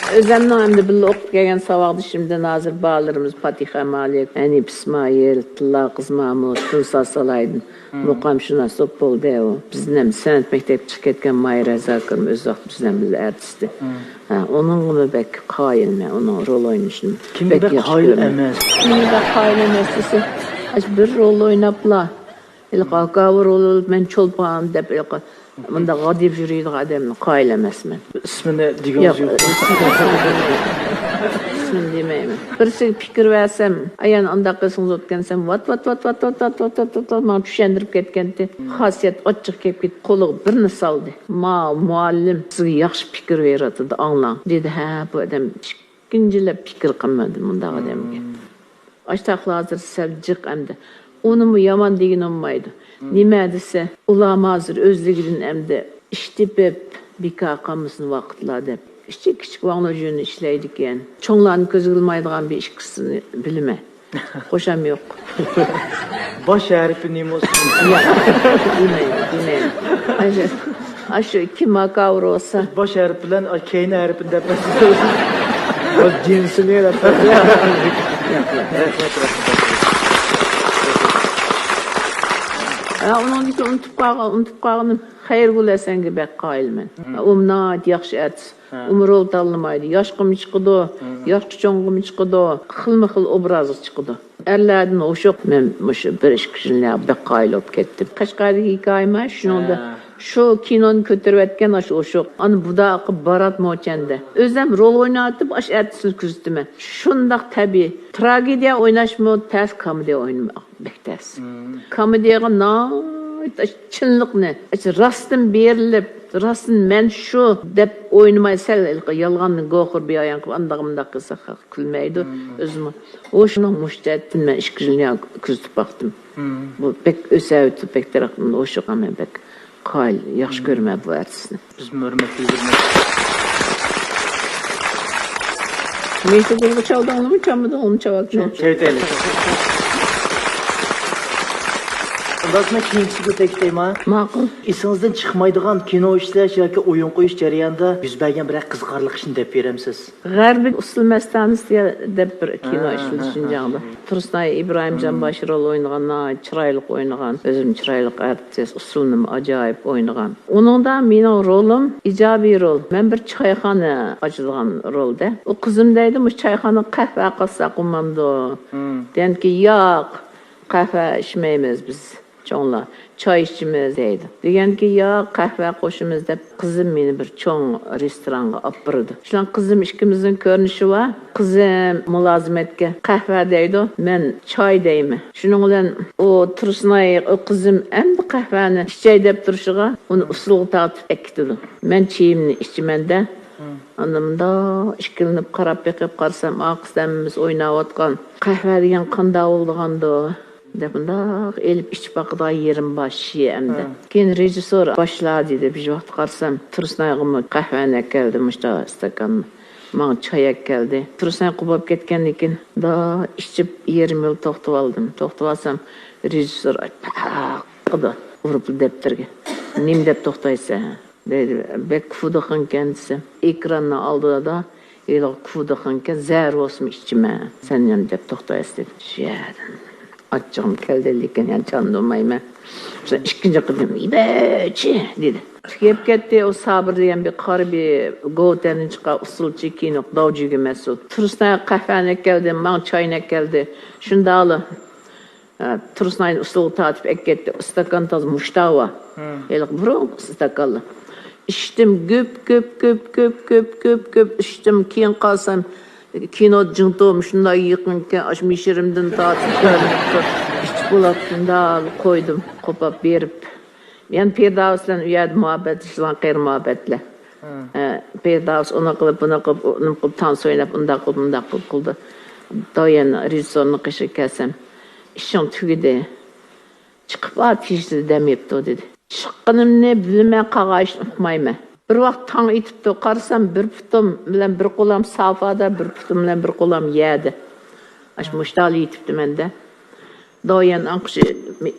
ئۆزەمنىڭ ئەمدى بىللە ئوقۇپ كەلگەن ساۋاقدىشىمدىن ھازىر بالىلىرىمىز پاتىخە مالىك، ھەنىپ ئىسمائىل، تىللا قىز مامۇت، تۇنسا سالاھىدىن. مۇقامشۇناس بولۇپ بولدى ئۇ. بىزنىڭ سەنئەت مەكتەپكە چىقىپ كەتكەن ماھىرە زاكىرمۇ ئۆز ۋاقتى بىزنىڭ بىللە ئارتىستى. ھە، ئۇنىڭغىمۇ بەك قايىلمەن، ئۇنىڭ رول ئوينىشىنى. كىمگە بەك بەك ياخشى قايىل كۆرىمەن. ئەمەس؟ كىمگە بەك قايىل ئەمەس دېسە، ئاشۇ بىر رول ئويناپلا، ھېلىقى ھاكاۋۇر رول ئويناپ، مەن چولپان دەپ، ھېلىقى مۇنداق غادىيىپ يۈرىدىغان ئادەمنى قايىل ئەمەسمەن. ئىسمىنى دېگىڭىز يوق، يوق؟ ئىسمىنى دېمەيمەن. بىرسىگە پىكىر بەرسەم، ئايان ئانداق قىلسىڭىز بوپتىكەن دېسەم، ۋات، ۋات، ۋات، ماڭا چۈشەندۈرۈپ كەتكەنتى. خاسىيەت ئاچچىق كېلىپ كېتىپ، قولىغا بىرنى سالدى. ما، مۇئەللىم سىزگە ياخشى پىكىر بېرىۋاتىدۇ، ئاڭلاڭ، دېدى. ھە، بۇ ئادەم ئىككىنچىلەپ پىكىر قىلمىدىم مۇنداق ئادەمگە. ئاشتاقلا ھازىر سەل جىق ئەمدى. ئۇنىمۇ يامان دېگىنى بولمايدۇ. نېمە دېسە، ئۇلارمۇ ھازىر ئۆزلۈكىدىن ئەمدى ئىش تېپىپ، بىكار قالمىسۇن ۋاقىتلار دەپ. ئىچى كىچىك ۋاڭ لۇجۈنى ئىشلەيدىكەن. چوڭلارنى كۆزگە ئىلمايدىغان بىر ئىككىسىنى بىلىمەن. خوشام يوق. باش ھەرپى نېمە بولسۇن؟ ياق، دېمەيمەن، دېمەيمەن. ئاشۇ، ئاشۇ كىم ھاكاۋۇر بولسا. باش ھەرپى بىلەن، ئاي، كەينى ھەرپىنى دەپ بەرسىڭىز. باش جىنسىنى دەپ بەرسىڭىز. ياق، ياق. رەھمەت، رەھمەت. ھە، ئۇنىڭدىن كېيىن ئۇنتۇپ قالغان، ئۇنتۇپ قالغىنىم خەيرىگۈل ھەسەنگە بەك قايىلمەن. ئۇ ناھايىتى ياخشى ئارتىس. ھە. ئۇمۇ رول تاللىمايدۇ. ياشقىمۇ چىقىدۇ، ياشقا چوڭغىمۇ چىقىدۇ. خىلمۇ خىل ئوبرازغا چىقىدۇ. ئەرلەردىن ئوشۇق مەن مۇشۇ بىر ئىككى يىل بەك قايىل بولۇپ كەتتىم. قەشقەردىكى ھېكايىمۇ شۇنىڭدا. ھە. شۇ كىنونى كۆتۈرۈۋەتكەن ئاشۇ ئوشۇق. ئانا بۇدا ئاقىپ بارات موچەندە. ئۆزۈم رول ئويناۋېتىپ، ئاشۇ ئەتىسىنى كۆزىتىمەن. شۇنداق تەبىئىي. تراگېدىيە ئويناشمۇ تەس، كومېدىيە ئوينىماق بەك تەس. كومېدىيەگە ناھايىتى چىنلىقنى، راستتىن بېرىلىپ، راستتىن مەن شۇ دەپ ئوينىماي، سەل ھېلىقى يالغاندىن گوخۇر بىئايان قىلىپ، ئانداق مۇنداق قىلسا خەق كۈلمەيدۇ. ئۆزىمۇ ئوشۇقنىڭ مۇشۇ جەھەتتىن مەن ئىككى يىل يا كۆزىتىپ باقتىم. بۇ بەك ئۆسەۋېتىپ، بەك تەرەققىي قىلدى. ئوشۇققا مەن بەك قايىل، ياخشى كۆرىمەن بۇ ئارتىسنى. بىزمۇ ھۆرمەت بىلدۈرىمىز. مېھرىگۈلگە چالدىڭلىمۇ، چالمىدىڭلىمۇ، چاۋاك چوڭ. چېۋىتەيلى. ئۇنداقتا كېيىنكىسىگە ئۆتەي كېتەيما؟ ماقۇل. ئېسىڭىزدىن چىقمايدىغان كىنو ئىشلەش ياكى ئويۇن قويۇش جەريانىدا يۈز بەرگەن بىرەر قىزىقارلىق ئىشنى دەپ بېرەمسىز؟ غەربىي ئۇسسۇل مەستانىسى دېگەن، دەپ بىر كىنو ئىشلىدى شىنجاڭدا. تۇرسۇنئاي ئىبراھىمجان باش رول ئوينىغان، ناھايىتى چىرايلىق ئوينىغان، ئۆزىمۇ چىرايلىق ئارتىس، ئۇسسۇلنىمۇ ئاجايىپ ئوينىغان. ئۇنىڭدا مېنىڭ رولۇم ئىجابىي رول. مەن بىر چايخانا ئاچىدىغان رولدا. ئۇ قىزىم دەيدۇ، مۇشۇ چايخانىغا قەھۋە قاتساق بولمامدۇ؟ دېگەنكى، ياق، قەھۋە ئىچمەيمىز بىز. چوڭلار، چاي ئىچىمىز دەيدۇ. دېگەنكى، ياق، قەھۋە قوشىمىز دەپ، قىزىم مېنى بىر چوڭ رېستورانغا ئاپىرىدۇ. شۇنداق قىزىم ئىككىمىزنىڭ كۆرۈنۈشى بار. قىزىم مۇلازىمەتكە قەھۋە دەيدۇ، مەن چاي دەيمەن. شۇنىڭ بىلەن ئۇ تۇرسۇنئاي، ئۇ قىزىم ئەمدى قەھۋەنى ئىچەي دەپ تۇرۇشىغا، ئۇنى ئۇسسۇلغا تارتىپ ئەكېتىدۇ. مەن چېيىمنى ئىچىمەن-دە. ئاندىن مۇنداق ئىككىلىنىپ قاراپ بېقىپ قارىسام، ئارقىسىدا ھەممىمىز ئويناۋاتقان. قەھۋە دېگەن قانداق بولىدىغاندۇ؟ دەپ مۇنداق ئېلىپ ئىچىپ باقىدىغان يېرىم بار شىئەمدە. كېيىن رېژىسسور باشلا دېدى. بىر ۋاقىت قارىسام، تۇرسۇنئايغىمۇ قەھۋەنى ئەكەلدى، مۇشتا ئىستاكاننى. ماڭا چاي ئەكەلدى. تۇرسۇنئاي قوپاپ كەتكەندىن كېيىن، مۇنداق ئىچىپ يېرىم يول توختىۋالدىم. توختىۋالسام، رېژىسسور پاققىدە ئۇرۇپلا دەپتەرگە. نېمە دەپ توختايسەن؟ دەيدۇ، بەك كۇفۇدىخىنكەن دېسەم، ئېكراننىڭ ئالدىدا ھېلىقى كۇفۇدىخىنكەن، زەھەر بولسىمۇ ئىچىمەن، سەن يەنە دەپ توختايسەن دېدى. شۇ يەردىن ئاچچىقىم كەلدى، لېكىن يەنە چاندۇرمايمەن. شۇ ئىككىنچى قېتىم، يېمەيچى دېدى. كېلىپ كەتتى، ئۇ سابىر دېگەن بىر قارا بىر گوۋۇتەندىن چىققان ئۇسسۇلچى كىنو، داۋجىگە مەسئۇل. تۇرسۇنئاي قەھۋەنى ئەكەلدى، ماڭا چاينى ئەكەلدى. شۇنداقلا ھە، تۇرسۇنئاينى ئۇسسۇلغا تارتىپ ئەكەتتى. ئىستاكان تازا مۇشتاۋا. ھېلىقى بۇرۇنقى ئىستاكانلار. ئىچتىم، گۈپ، گۈپ، گۈپ، گۈپ، گۈپ، گۈپ، گۈپ ئىچتىم. كېيىن قارىسام، كىنو جىڭتۇم شۇنداق يېقىنكەن، ئاشۇ مىشىرىمدىن تارتىپ كۆرۈنۈپ تۇر. ئىچىپ بولاتتىم، دال قويدۇم، قوپاپ بېرىپ. يەنە پىرداۋۇس بىلەن ئۇ يەردە مۇھەببەتلىشىدىغان قېرى مۇھەببەتلەر. ھە، پىرداۋۇس ئۇنى قىلىپ، بۇنى قىلىپ، ئۇنى قىلىپ، تانس ئويناپ، ئۇنداق قىلىپ، مۇنداق قىلىپ قىلدى. داۋيەن رېژىسسورنىڭ قېشىغا كەلسەم، ئىشىڭ تۈگىدى. چىقىپ بار، تېژىسىدا دەم يەپتۇ، دېدى. چىققىنىمنى بىلىمەن، قالغان ئىشنى ئۇقمايمەن. بىر ۋاقىت تاڭ ئېتىپتۇ، قارىسام، بىر پۇتۇم بىلەن بىر قولام سافادا، بىر پۇتۇم بىلەن بىر قولام يەردە. ئاشۇ مۇشتالا يېتىپتىمەن-دە. داۋيەن ئاڭقىشى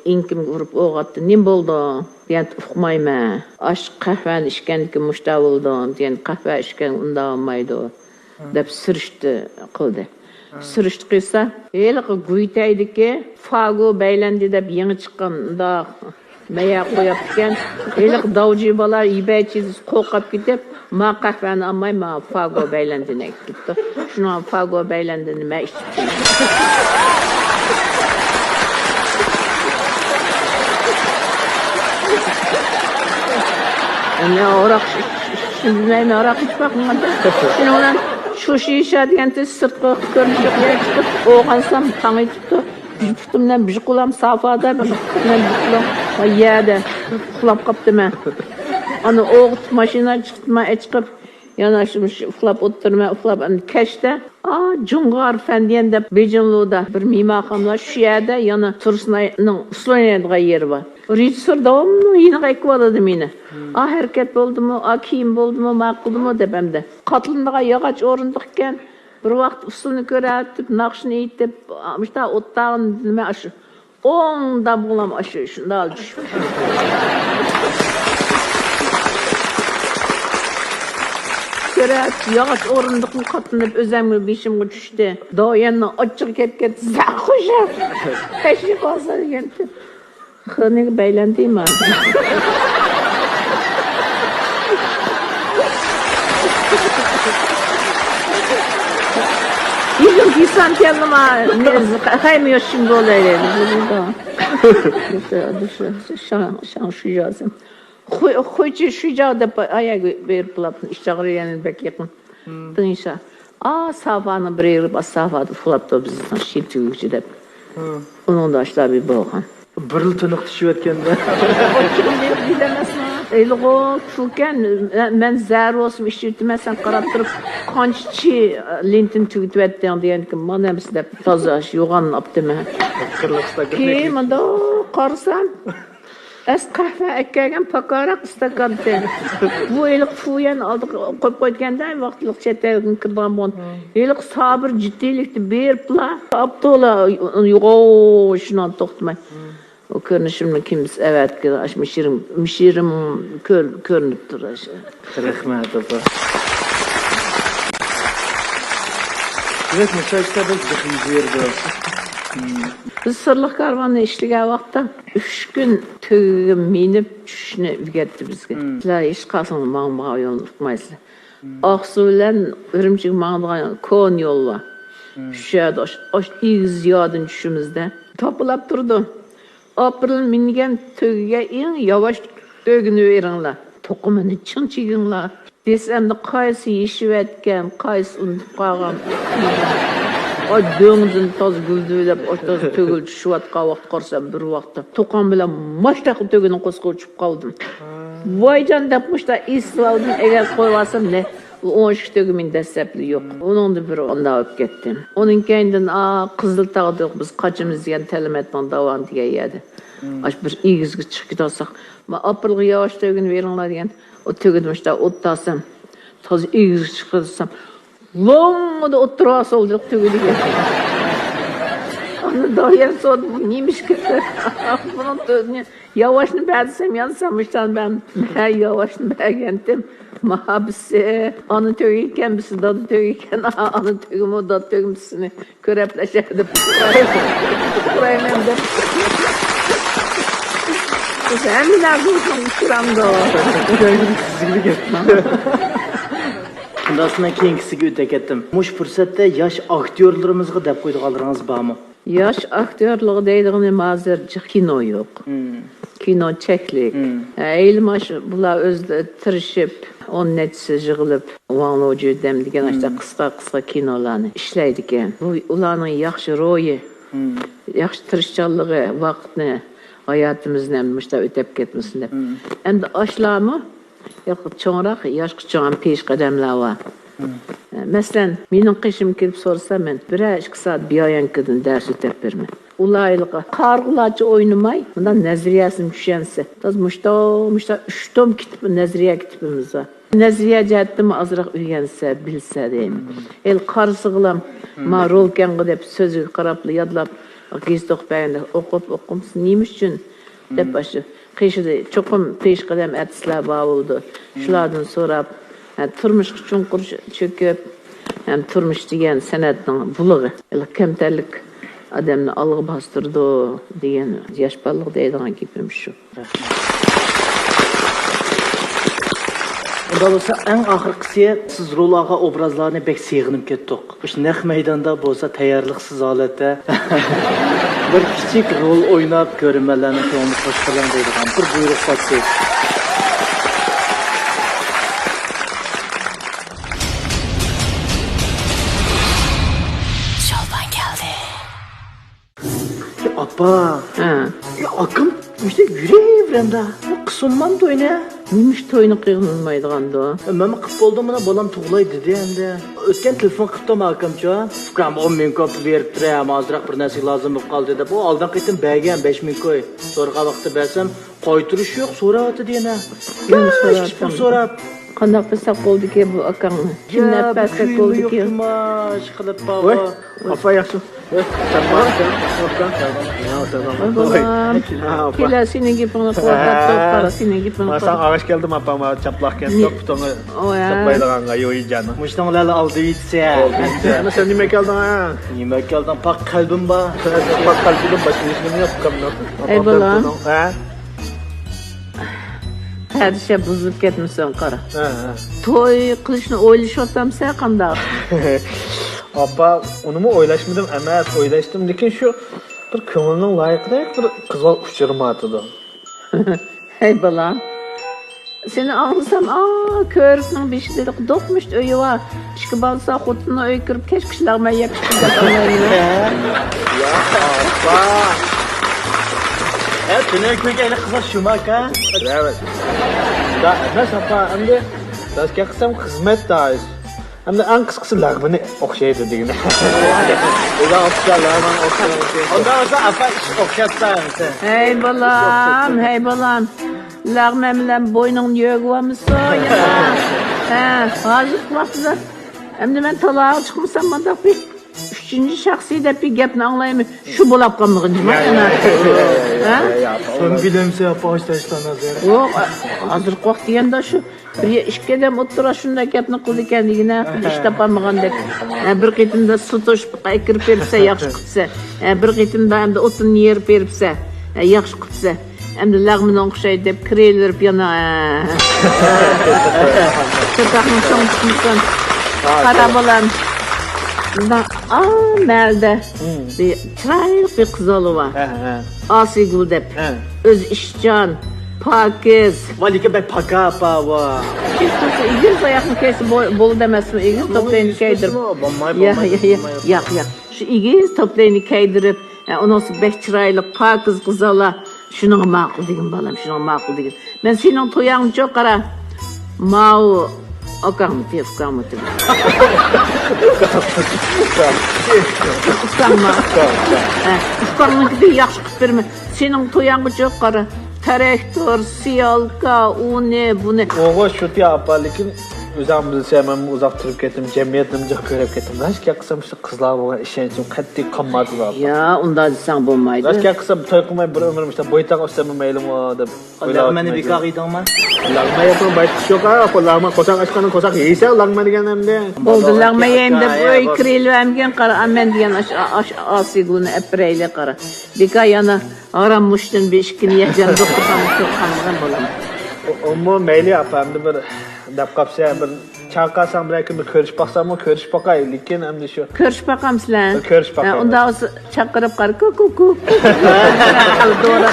ئېڭىكىمگە ئۇرۇپ ئويغاتتى. نېمە بولدۇڭ؟ دېگەن، ئۇقمايمەن. ئاشۇ قەھۋەنى ئىچكەندىكىن مۇشتا بولدۇم، دېگەن، قەھۋە ئىچكەن ئۇنداق بولمايدۇ، دەپ سۈرۈشتە قىلدى. سۈرۈشتە قىلسا، ھېلىقى گۇيتەيدىكى فاگو بەيلەندى دەپ يېڭى چىققان مۇنداق مەيە قويۇپتىكەن. ھېلىقى داۋجى بالا يېمەيچى دېسە قورقۇپ كېتىپ، ما قەھۋەنى ئالماي، ما فاگو بەيلەندىنى ئەكېلىپتۇ. شۇنىڭ فاگو بەيلەندىنى مەن ئىچىپتىمەن. ئەمدى ھاراق ئىچىشنى بىلمەيمەن، ھاراق ئىچىپ باقمىغان. شۇنىڭ بىلەن شۇ شىشە دېگەن تېز سىرتقا كۆرۈنۈشكە چىقىپ، ئويغانسام تاڭ ئېتىپتۇ. بىر پۇتۇم بىلەن بىر قولام سافادا، بىر پۇتۇم بىلەن بىر قولام يەردە ئۇخلاپ قاپتىمەن. ئانا ئوغۇتۇپ ماشىنا چىقتىما ئەچىقىپ، يەنە شۇ، شۇ ئۇخلاپ ئولتۇرىمەن، ئۇخلاپ، ئەمدى كەچتە، ئا، جۇڭغار فەندىيەن دەپ بېيجىڭلۇدا بىر مېھمانخانا بار، شۇ يەردە يەنە تۇرسۇنئاينىڭ ئۇسسۇل ئوينايدىغان يېرى بار. رېژىسسور داۋاملىق يېنىغا ئەكىۋالىدۇ مېنى. ئا، ھەرىكەت بولدىمۇ، ئا، كىيىم بولدىمۇ، ماقۇلدىمۇ دەپ ئەمدى. قاتلىنىدىغان ياغاچ ئورۇندۇق ئىكەن. بىر ۋاقىت ئۇسسۇلنى كۆرۈۋېتىپ، ناخشىنى ئېيتىپ، مۇشۇنداق ئولتۇرغان نېمە ئاشۇ. ئوڭ دامغىلام ئاشۇ شۇنداق چۈشۈپ. كۆرۈپ، ياغاچ ئورۇندۇقنى قاتلىنىپ، ئۆزۈممۇ بېشىمغا چۈشتى. داۋيەننىڭ ئاچچىقى كەپ كەتتى. زاخۇشا! پەشى قالسا دېگەنتى. خېنىگە بەيلەندىما. ئىزىم كىسان كەلدىما. خەيمە يوشۇم بولايلى. شاڭ، شاڭ شۇيازىم. خوي-، خويچى شۇجاۋ دەپ ئاياغ بېرىپ بولۇپتۇ، ئىشتاغرى يەنە بەك يېقىن. دېڭشا. ئا، سافانىڭ بىر يېرى بار، سافادا ئۇخلاپتۇ بىزنىڭ شىر تۈگۈكچى دەپ. ئۇنىڭدا ئاشۇلار بىر بولغان. بىرلا تىنىق چۈشۈۋەتكەندە. ئېلىغۇ پۇلكەن، مەن زەھەر بولسىمۇ ئىچىۋېتىمەن، سەن قاراپ تۇرۇپ، قانچە چى لېنتىنى تۈگىتىۋەتتىڭ دېگەنكىن، مانا ئەمىسە دەپ تازا يوغان ئاپتىمەن. كېيىن مۇنداق قارىسام، ئەس قەھۋە ئەكەلگەن پاكارەك ئىستاكانتى. بۇ ھېلىقى فۇيەن ئالدىغا قويۇپ قويدىكەندە، ۋاقىتلىق چەت ئەلگە كىرىدىغان بولغان. ھېلىقى سابىر جىددىيلىكتە بېرىپلا، ئاپتولا يوغان شۇنىڭ توختىماي. ئۇ كۆرۈنۈشۈمنى كىم بىز ئەۋەتكىن، ئاشۇ مىشىرىم، مىشىرىم كۆر-، كۆرۈنۈپ تۇر ئاشۇ. رەھمەت، ئاپا. دېمەك، مۇشۇ ئىشتا بىز بىخ يۈز بېرىدۇ. بىز سىرلىق كارۋاندا ئىشلىگەن ۋاقىتتا ئۈچ كۈن تۆگىگە مىنىپ چۈشۈشنى ئۆگەتتى بىزگە. سىلەر ھېچقايسىڭلار ماڭمىغان يولنى ئۇقمايسىلەر. ئاقسۇ بىلەن ئۈرۈمچىگە ماڭىدىغان كونا يول بار. شۇ يەردە ئاش-، ئاش-، ئېگىز ياردىن چۈشىمىزدە توپىلاپ تۇرىدۇ. ئاپرېل مىنگەن تۆگىگە ئەڭ ياۋاش تۆگىنى بېرىڭلار. توقۇمىنى چىڭ چىگىڭلار. دېسەمدە قايسى يېشىۋەتكەن، قايسى ئۇنتۇپ قالغان. ئاي، دۆڭدىن تازا گۈلدۈۋلەپ، ئاش تازا تۆگىلى چۈشۈۋاتقان ۋاقىت قارىسام، بىر ۋاقىتتا توقان بىلەن ماشتاق تۆگىنىڭ قورسىقىغا چۈشۈپ قالدىم. ۋايجان دەپ مۇشتا ئېسىۋالدىم، ئەگەر قويۇۋالسام، نە، ئۇ ئون ئىككى تۆگە مېنى دەسسەپلا يوق. ئۇنىڭدا بىر ئۇنداق بولۇپ كەتتى. ئۇنىڭ كەينىدىن، ئا، قىزىلتاغدا بىز قاچىمىز دېگەن تەلىمەتنىڭ داۋانى دېگەن يەردە. ئاشۇ بىر ئېگىزگە چىقىپ كېتىۋاتساق، ما ئاپرېلغا ياۋاش تۆگىنى بېرىڭلار دېگەن. ئۇ تۆگىدە مۇشتا ئوت تاسام، تازا ئېگىزگە چىقىپ كېتىۋاتسام، لوڭڭىدا ئولتۇرۇۋالسا بولدى تۆگىدىكى. ئانا دايەم سورىدى، بۇ نېمە ئىش كېتىپ؟ بۇنىڭ تۆگىنى ياۋاشنى بەردىسەم يانسام، مۇشتان بەن، ھە، ياۋاشنى بەرگەنتىم. ماھابىسى، ئانا تۆگە ئىكەن، بىسى دادا تۆگە ئىكەن، ئانا تۆگىمۇ، دادا تۆگىمۇ سىنى كۆرەپلەشە دەپ. ئۇقۇرايمەن دەپ. ھەممە نەرسە ئۇچرامدۇ. شۇنداق، مەن كېيىنكىسىگە ئۆتە كەتتىم. مۇشۇ پۇرسەتتە ياش ئاكتيورلىرىمىزغا دەپ قويىدىغانلىرىڭىز بارمۇ؟ ياش ئاكتيورلىرىغا دەيدىغىنىم، ھازىر جىق كىنو يوق. كىنو چەكلىك. ھەيلى ماش بۇلار ئۆزلىرى تىرىشىپ، ئون نەچچىسى يىغىلىپ، ۋاڭ لوجۈدەم دېگەن ئاشۇنداق قىسقا قىسقا كىنولارنى ئىشلەيدىكەن. بۇ ئۇلارنىڭ ياخشى روھى، ياخشى تىرىشچانلىقى ۋاقىتنى، ھاياتىمىزنى ھەم مۇشۇنداق ئۆتەپ كەتمىسۇن دەپ. ئەمدى ئاشلارمۇ ياق، چوڭراق، ياشقا چوڭ ھەم پېشقەدەملەر بار. مەسىلەن، مېنىڭ قېشىمغا كېلىپ سورىسا، مەن بىرەر ئىككى سائەت بىيايەنكىدىن دەرس ئۆتەپ بېرىمەن. ئۇلار ھېلىقى قارىغۇلارچە ئوينىماي، مۇنداق نەزەرىيەسىنى چۈشەنسە، تازا مۇشتا، مۇشتا ئۈچ توم كىتاب، نەزەرىيە كىتابىمىز بار. نەزەرىيە جەھەتتىنمۇ ئازراق ئۆگەنسە، بىلسە دەيمەن. ھېلى قارىسىغىلام، ما رولكەنغا دەپ سۆزىگە قاراپلا يادلاپ، گېزىت ئوقۇپ بەرگەندەك ئوقۇپ، ئوقۇمسىز، نېمە ئۈچۈن؟ دەپ ئاشۇ قېشىدا چوقۇم پېشقەدەم ئارتىسلار بار بولىدۇ. شۇلاردىن سوراپ، ھە، تۇرمۇشقا چوڭقۇر چۆ-، چۆكۈپ، ھەم تۇرمۇش دېگەن سەنئەتنىڭ بۇلىغى. كەمتەرلىك ئادەمنى ئالغا باستۇرىدۇ دېگەن ياش بالىلارغا دەيدىغان گېپىم شۇ. ئۇنداق بولسا، ئەڭ ئاخىرقىسى سىز رول ئالغان ئوبرازلارنى بەك سېغىنىپ كەتتۇق. مۇشۇ نەق مەيداندا بولسا تەييارلىقسىز ھالەتتە بىر كىچىك رول ئويناپ، كۆرۈرمەنلەرنىڭ كۆڭلىنى خۇش قىلىڭ دەيدىغان بىر بۇيرۇق بار. شولپان كەلدى. يا ئاپا. ھە. يا ئاكام مۇشۇ يۈرۈۋېرەمدە. بۇ قىسىلمامدۇ ئەنە؟ نېمىش توينى قىلمايدىغاندۇ؟ مەنمۇ قىپ بولدۇم، مانا بالام تۇغۇلاي دېدى ئەمدى. ئۆتكەن تېلېفون قىپتۇ ئاكامچۇ. ئۇكام، ئون مىڭ كوي پۇل بېرىپ تۇرە، ھازىراق بىر نەرسىگە لازىم بولۇپ قالدى دەپ. ئۇ ئالدىنقى قېتىم بەرگەن بەش مىڭ كوي. سورىغان ۋاقتىتتا بەرسەم، قايتۇرۇش يوق، سوراۋاتىدۇ يەنە. يەنە ياش سوراۋاتىدۇ. كىچىك پۇل سوراپ. قانداق قىلساق بولدىكى بۇ ئاكاڭنى؟ كىم نەپ بەرسەك بولدىكى؟ ئۇكىماش قىلىپ باغا. ۋاي، ئاپا ياخشى. ۋاي، سەن بار. ۋاي، بالام. ھە، ئاپا. كېلە، سېنىڭ گېپىڭنى قىلىۋاتاتتۇق، قارا، سېنىڭ گېپىڭنى قىلىۋاتاتتۇق. ساڭا ئاغاچ كەلدىم، ئاپا، ما چاپلاق كەلدى، پۇتۇڭنى چاپلايدىغانغا، يويى جانىڭ. مۇشۇنىڭ بىلەن ئالدى يېتىسە. ئەمما سەن نېمە كەلدىڭ، ھە؟ نېمە كەلدىڭ؟ پاك قەلبىم بار. پاك قەلبىدىن باشقا ھېچنېمە يوق، ئۇكامنىڭ. ئەي، بالام. ھە؟ پەردىشە بۇزۇلۇپ كەتمىسۇن، قارا. ھە، ھە. توي قىلىشنى ئويلىشىۋاتامسەن قانداق؟ ئاپا، ئۇنىمۇ ئويلاشمىدىم ئەمەس، ئويلاشتىم، لېكىن شۇ بىر كۆڭۈلنىڭ لايىقىدەك بىر قىز بالا ئۇچرىمايۋاتىدۇ. ھەي، بالام. سېنى ئاڭلىسام، ئا، كۆۋرۈكنىڭ بېشىدا دوقمۇش ئۆيى بار. ئىشىكى بالىسا خوتۇننىڭ ئۆيىگە كىرىپ، كەچكىچە لەغمەن يەپ چىقتى دەپ ئاڭلايمەن. يا ئاپا. ھە، تۈنۈگۈن كۆرگەن قىزلار شۇماكا. رەھمەت. دا، ئەمەس ئاپا، ئەمدى دەسكە قىلسام خىزمەت دائىر. ئەمدى ئەڭ قىسقىسى لەغمىنى ئوخشايدۇ دېگىنى. ئۆزۈڭ ئوخشاش، لەغمەن ئوخشاش. ئۇنداق بولسا ئاپا ئىش ئوخشاتسا ئەمىسە. ھەي بالام، ھەي بالام. لەغمەن بىلەن بوينۇڭنى يۆگىۋالمىسۇن يەنە. ھە، ھازىرقى ۋاقىتتا ئەمدى مەن تالاغا چىقمىسام مۇنداق بىر ئۈچىنچى شەخسىي دەپ بىر گەپنى ئاڭلايمەن. شۇ بولاپ قالمىغىن جۇما يەنە. ھە؟ شۇنى بىلەمسەن ئاپا، ئاشتا ئىشلارنى ھازىر. يوق، ھازىرقى ۋاقىت دېگەندە شۇ بىر ئىككى ئادەم ئوتتۇرا شۇنداق گەپنى قىلىدىكەن دېگىنە، بىر ئىش تاپالمىغاندەك. ھە، بىر قېتىمدا سۇ توشۇپ ئەكىرىپ بېرىپسە، ياخشى قىپسە. ھە، بىر قېتىمدا ئەمدى ئوتۇننى يېرىپ بېرىپسە، ھە، ياخشى قىپسە. ئەمدى لەغمىنىڭ ئوخشايدۇ دەپ كىرىۋېرىپ يەنە، ھە. چاتاقنى چوڭ تۇتمىسۇن. قارا بالام. بىزنىڭ ئا مەھەللىدە بىر چىرايلىق بىر قىز بالا بار. ھە، ھە. ئاسىيگۈل دەپ. ھە. ئۆزى ئىشچان، پاكىز. ۋاي، لېكىن بەك پاكا ئاپا، ۋا. ئېگىز ئاياقنى كىيسە بو-، بولىدۇ ئەمەسمۇ؟ ئېگىز توپلاينى كىيدۈرۈپ. ياق، ياق، ياق، ياق، ياق. شۇ ئېگىز توپلاينى كىيدۈرۈپ، ھە، ئۇنىڭسى بەك چىرايلىق، پاكىز غىزالا. شۇنىڭغا ماقۇل دېگىن، بالام، شۇنىڭغا ماقۇل دېگىن. مەن سېنىڭ تويۇڭنىچۇ قارا. ماۋۇ ئاكاڭمۇ تېۋىپ، ئۇكاڭمۇ تېۋىپ. ئۇكاڭما. ھە، ئۇكاڭنىڭكىدىن ياخشى قىلىپ بېرىمەن. سېنىڭ تويۇڭغىچۇ قارا. تىراكتور، سيالكا، ئۇنى، بۇنى. ئوغۇ شۇتى ئاپا، لېكىن ئۆزۈڭ بىلسەن، مەن ئۇزاق تۇرۇپ كەتتىم، جەمئىيەتنىمۇ جىق كۆرۈپ كەتتىم. راست گەپ قىلسام، شۇ قىزلارغا بولغان ئىشەنچىم قەتئىي قالماپتۇ ئاپا. يا، ئۇنداق دېسەڭ بولمايدۇ. راست گەپ قىلسام، توي قىلماي بىر ئۆمرۈم ئىشلەپ، بويتاق ئۆتسەممۇ مەيلىمۇ دەپ. لەغمەننى بىكارغا يېدىڭما؟ لەغمەن يەپمەي باشقا ئىش يوق، ھە. لەغمەن قورساق ئاچقاندىن قورساق يېسە لەغمەن دېگەن ئەمدى. بولدى، لەغمەن يەيمەن دەپ ئۆيگە كىرىۋەرمىگىن، قارا، ئا، مەن دېگەن ئاش، ئاش، ئاسىيگۈلنى ئەپ بېرەيلى، قارا. بىكار يەنە ھارام مۇشتىن بىر ئىككىنى يەيدىغان دوختۇرخانىغا قالمىغان بولىمەن. ئۇمۇ مەيلى ئاپا، ئەمدى بىر دەپ قاپسەن، بىر چاقىرساڭ بىر ئەكىمنى كۆرۈشۈپ باقساممۇ، كۆرۈشۈپ باقاي، لېكىن ئەمدى شۇ. كۆرۈشۈپ باقامسىلەر؟ كۆرۈشۈپ باقاي. ھە، ئۇنداق بولسا چاقىرىپ قارا، كۇ، كۇ، كۇ، كۇ. دورا.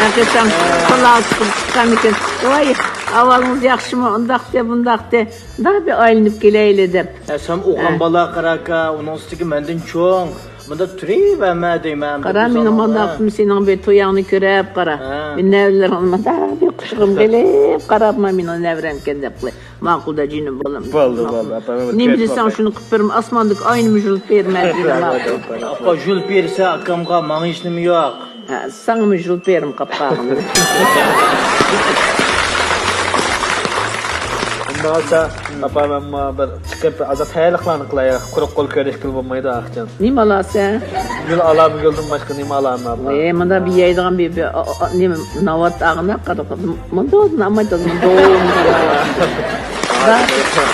ھەقىقەتەن قۇلاق چىقىپ چىققانىكەن. ۋاي، ئەھۋالىڭىز ياخشىمۇ؟ ئۇنداقتى، بۇنداقتى. مۇنداق بىر ئايلىنىپ كېلەيلى دەپ. ھە، سەن ئوغۇل بالا قاراكا، ئۇنىڭ ئۈستىگە مەندىن چوڭ. مۇنداق تۇرۇۋەرمە دەيمەن. قارا، مېنىڭ مانداق قىلما، سېنىڭ بىر تويۇڭنى كۆرۈپ قارا. ھە. مېنىڭ نەۋرىلىرىڭنى مانداق بىر قۇچىقىم قىلىپ قاراپما، مېنىڭ نەۋرەمكەن دەپ قىلىپ. ماقۇل-دە، جېنىم بالام. بولدى، بولدى، ئاپا. نېمە دېسەڭ شۇنى قىلىپ بېرىمەن. ئاسماندىكى ئاينىمۇ يۇلۇپ بېرىمەن دېدى ماقۇل. ئاپا، يۇلۇپ بېرسە ئاكامغا، ماڭا ھېچنېمە يوق. ھە، ساڭىمۇ يۇلۇپ بېرىمەن قاپقاغىنى. ئۇنداق بولسا، ئاپا، مەنمۇ بىر چىقىپ، ئازراق تەييارلىقلارنى قىلاي. قۇرۇق قول كۆرۈشكىلى بولمايدۇ، ئاخشام. نېمە ئالاسەن؟ گۈل ئالامەن، گۈلدىن باشقا نېمە ئالامەن، ئاپا؟ ئەي، مۇندا بىر يەيدىغان بىر، بىر، ئا، ئا، نېمە، ناۋات ئاغىنە قىلىپ، مۇنداق نامايدا، مۇنداق، مۇنداق.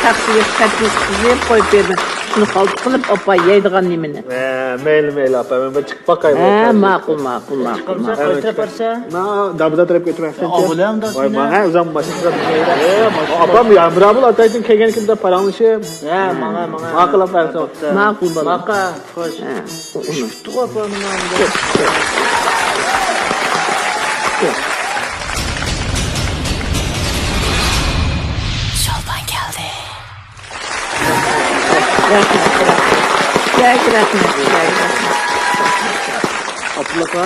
تەخسىگە خەت يېزىپ قويۇپ بېرىمەن. شۇنى قالتىس قىلىپ، ئاپا، يەيدىغان نېمىنى. ھە، مەيلى، مەيلى، ئاپا، مەن بىر چىقىپ باقاي. ھە، ماقۇل، ماقۇل، ماقۇل، ماقۇل. قايسى تەرەپ بارسا؟ مانا دابىدا تەرەپكە ئۆتۈپ ماقسەنچە؟ ئاۋۇ، ۋاي، مانا ئۆزۈم باشقا تەرەپكە. ئاپام يامرا بۇل ئاتايتىن كەلگەن كىمدە پاراڭلىشىپ. ھە، ماڭا، ماڭا. ماقۇل، ئاپا. ماقۇل، بالا. ماقا. خوش. ھە، ئۇ، ئۇ. چۈشۈپتۇ ئاپا مانا. شولپان كەلدى. رەھمەت، رەھمەت. بەك رەھمەت، بەك رەھمەت. ئابدۇللا ئاپا،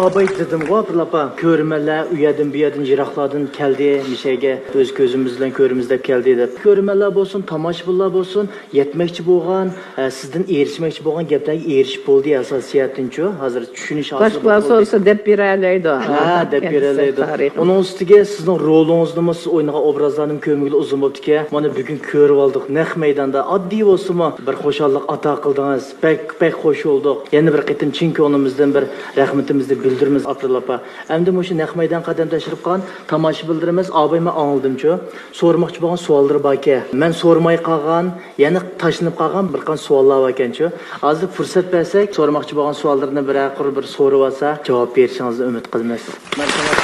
ئاباي دېدىمغۇ، ئابدۇللا ئاپا، كۆرۈرمەنلەر ئۇ يەردىن، بۇ يەردىن، يىراقلاردىن كەلدى، مۇشۇ يەرگە ئۆز كۆزىمىز بىلەن كۆرىمىز دەپ كەلدى دەپ. كۆرۈرمەنلەر بولسۇن، تاماشىبىنلار بولسۇن، يەتمەكچى بولغان، ئە، سىزدىن ئېرىشمەكچى بولغان گەپلەرگە ئېرىشىپ بولدى ئاساسىيەتتىنچۇ. ھازىر چۈشىنىش ھاسىل بولدى. باشقىلار سورىسا دەپ بېرەلەيدۇ. ھە، دەپ بېرەلەيدۇ. ئۇنىڭ ئۈستىگە سىزنىڭ رولىڭىزنىمۇ، سىز ئوينىغان ئوبرازلارنىمۇ كۆرمىگىلى ئۇزۇن بوپتىكەن. مانا بۈگۈن كۆرۈۋالدۇق. نەق مەيداندا ئاددىي بولسىمۇ بىر خۇشاللىق ئاتا قىلدىڭىز. بەك، بەك خۇش بولدۇق. يەنە بىر قېتىم چىن كۆڭلىمىزدىن بىر رەھمىتىمىزنى بىلدۈرىمىز، ئابدۇللا ئاپا. ئەمدى مۇشۇ نەق مەيدان قەدەم تەشرىپ قىلغان تاماشىبىنلىرىمىز، ئاباي، مەن ئاڭلىدىمچۇ، سورىماقچى بولغان سوئاللىرى باركەن. مەن سورىماي قالغان، يەنە تاشلىنىپ قالغان بىر قانچە سوئاللار باركەنچۇ. ھازىر پۇرسەت بەرسەك، سورىماقچى بولغان سوئاللىرىنى بىرەر قۇر بىر سورىۋالسا، جاۋاب بېرىشىڭىزنى ئۈمىد قىلىمىز. مەرھەمەت.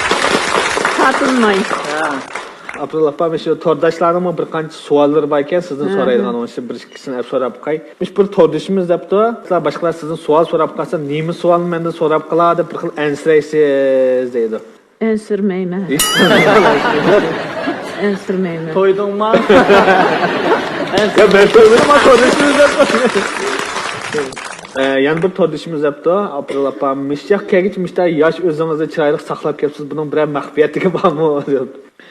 تارتىنماي. ھە. ئابدۇللا ئاپا، مۇشۇ تورداشلارنىڭمۇ بىر قانچە سوئاللىرى باركەن، سىزدىن سورايدىغان، ئۇنىڭ ئۈچۈن بىر ئىككىسىنى ئەپ سوراپ باقاي. مۇشۇ بىر توردىشىمىز دەپتۇ، باشقىلار سىزدىن سوئال سوراپ قالسا، نېمە سوئالنى مەندىن سوراپ قالا دەپ بىر خىل ئەنسىرەيسىز دەيدۇ. ئەنسىرىمەيمەن. ئەنسىرىمەيمەن. تويدۇڭما؟ يا، مەن تويمىدىم، ما، تونۇشىمىز دەپ. ئە، يەنە بىر توردىشىمىز دەپتۇ، ئاپرىل ئاپا، مىششاق كەلگۈچە مۇشتا ياش ئۆزىڭىزنى چىرايلىق ساقلاپ كەپسىز، بۇنىڭ بىرەر مەخپىيەتلىكى بارمۇ؟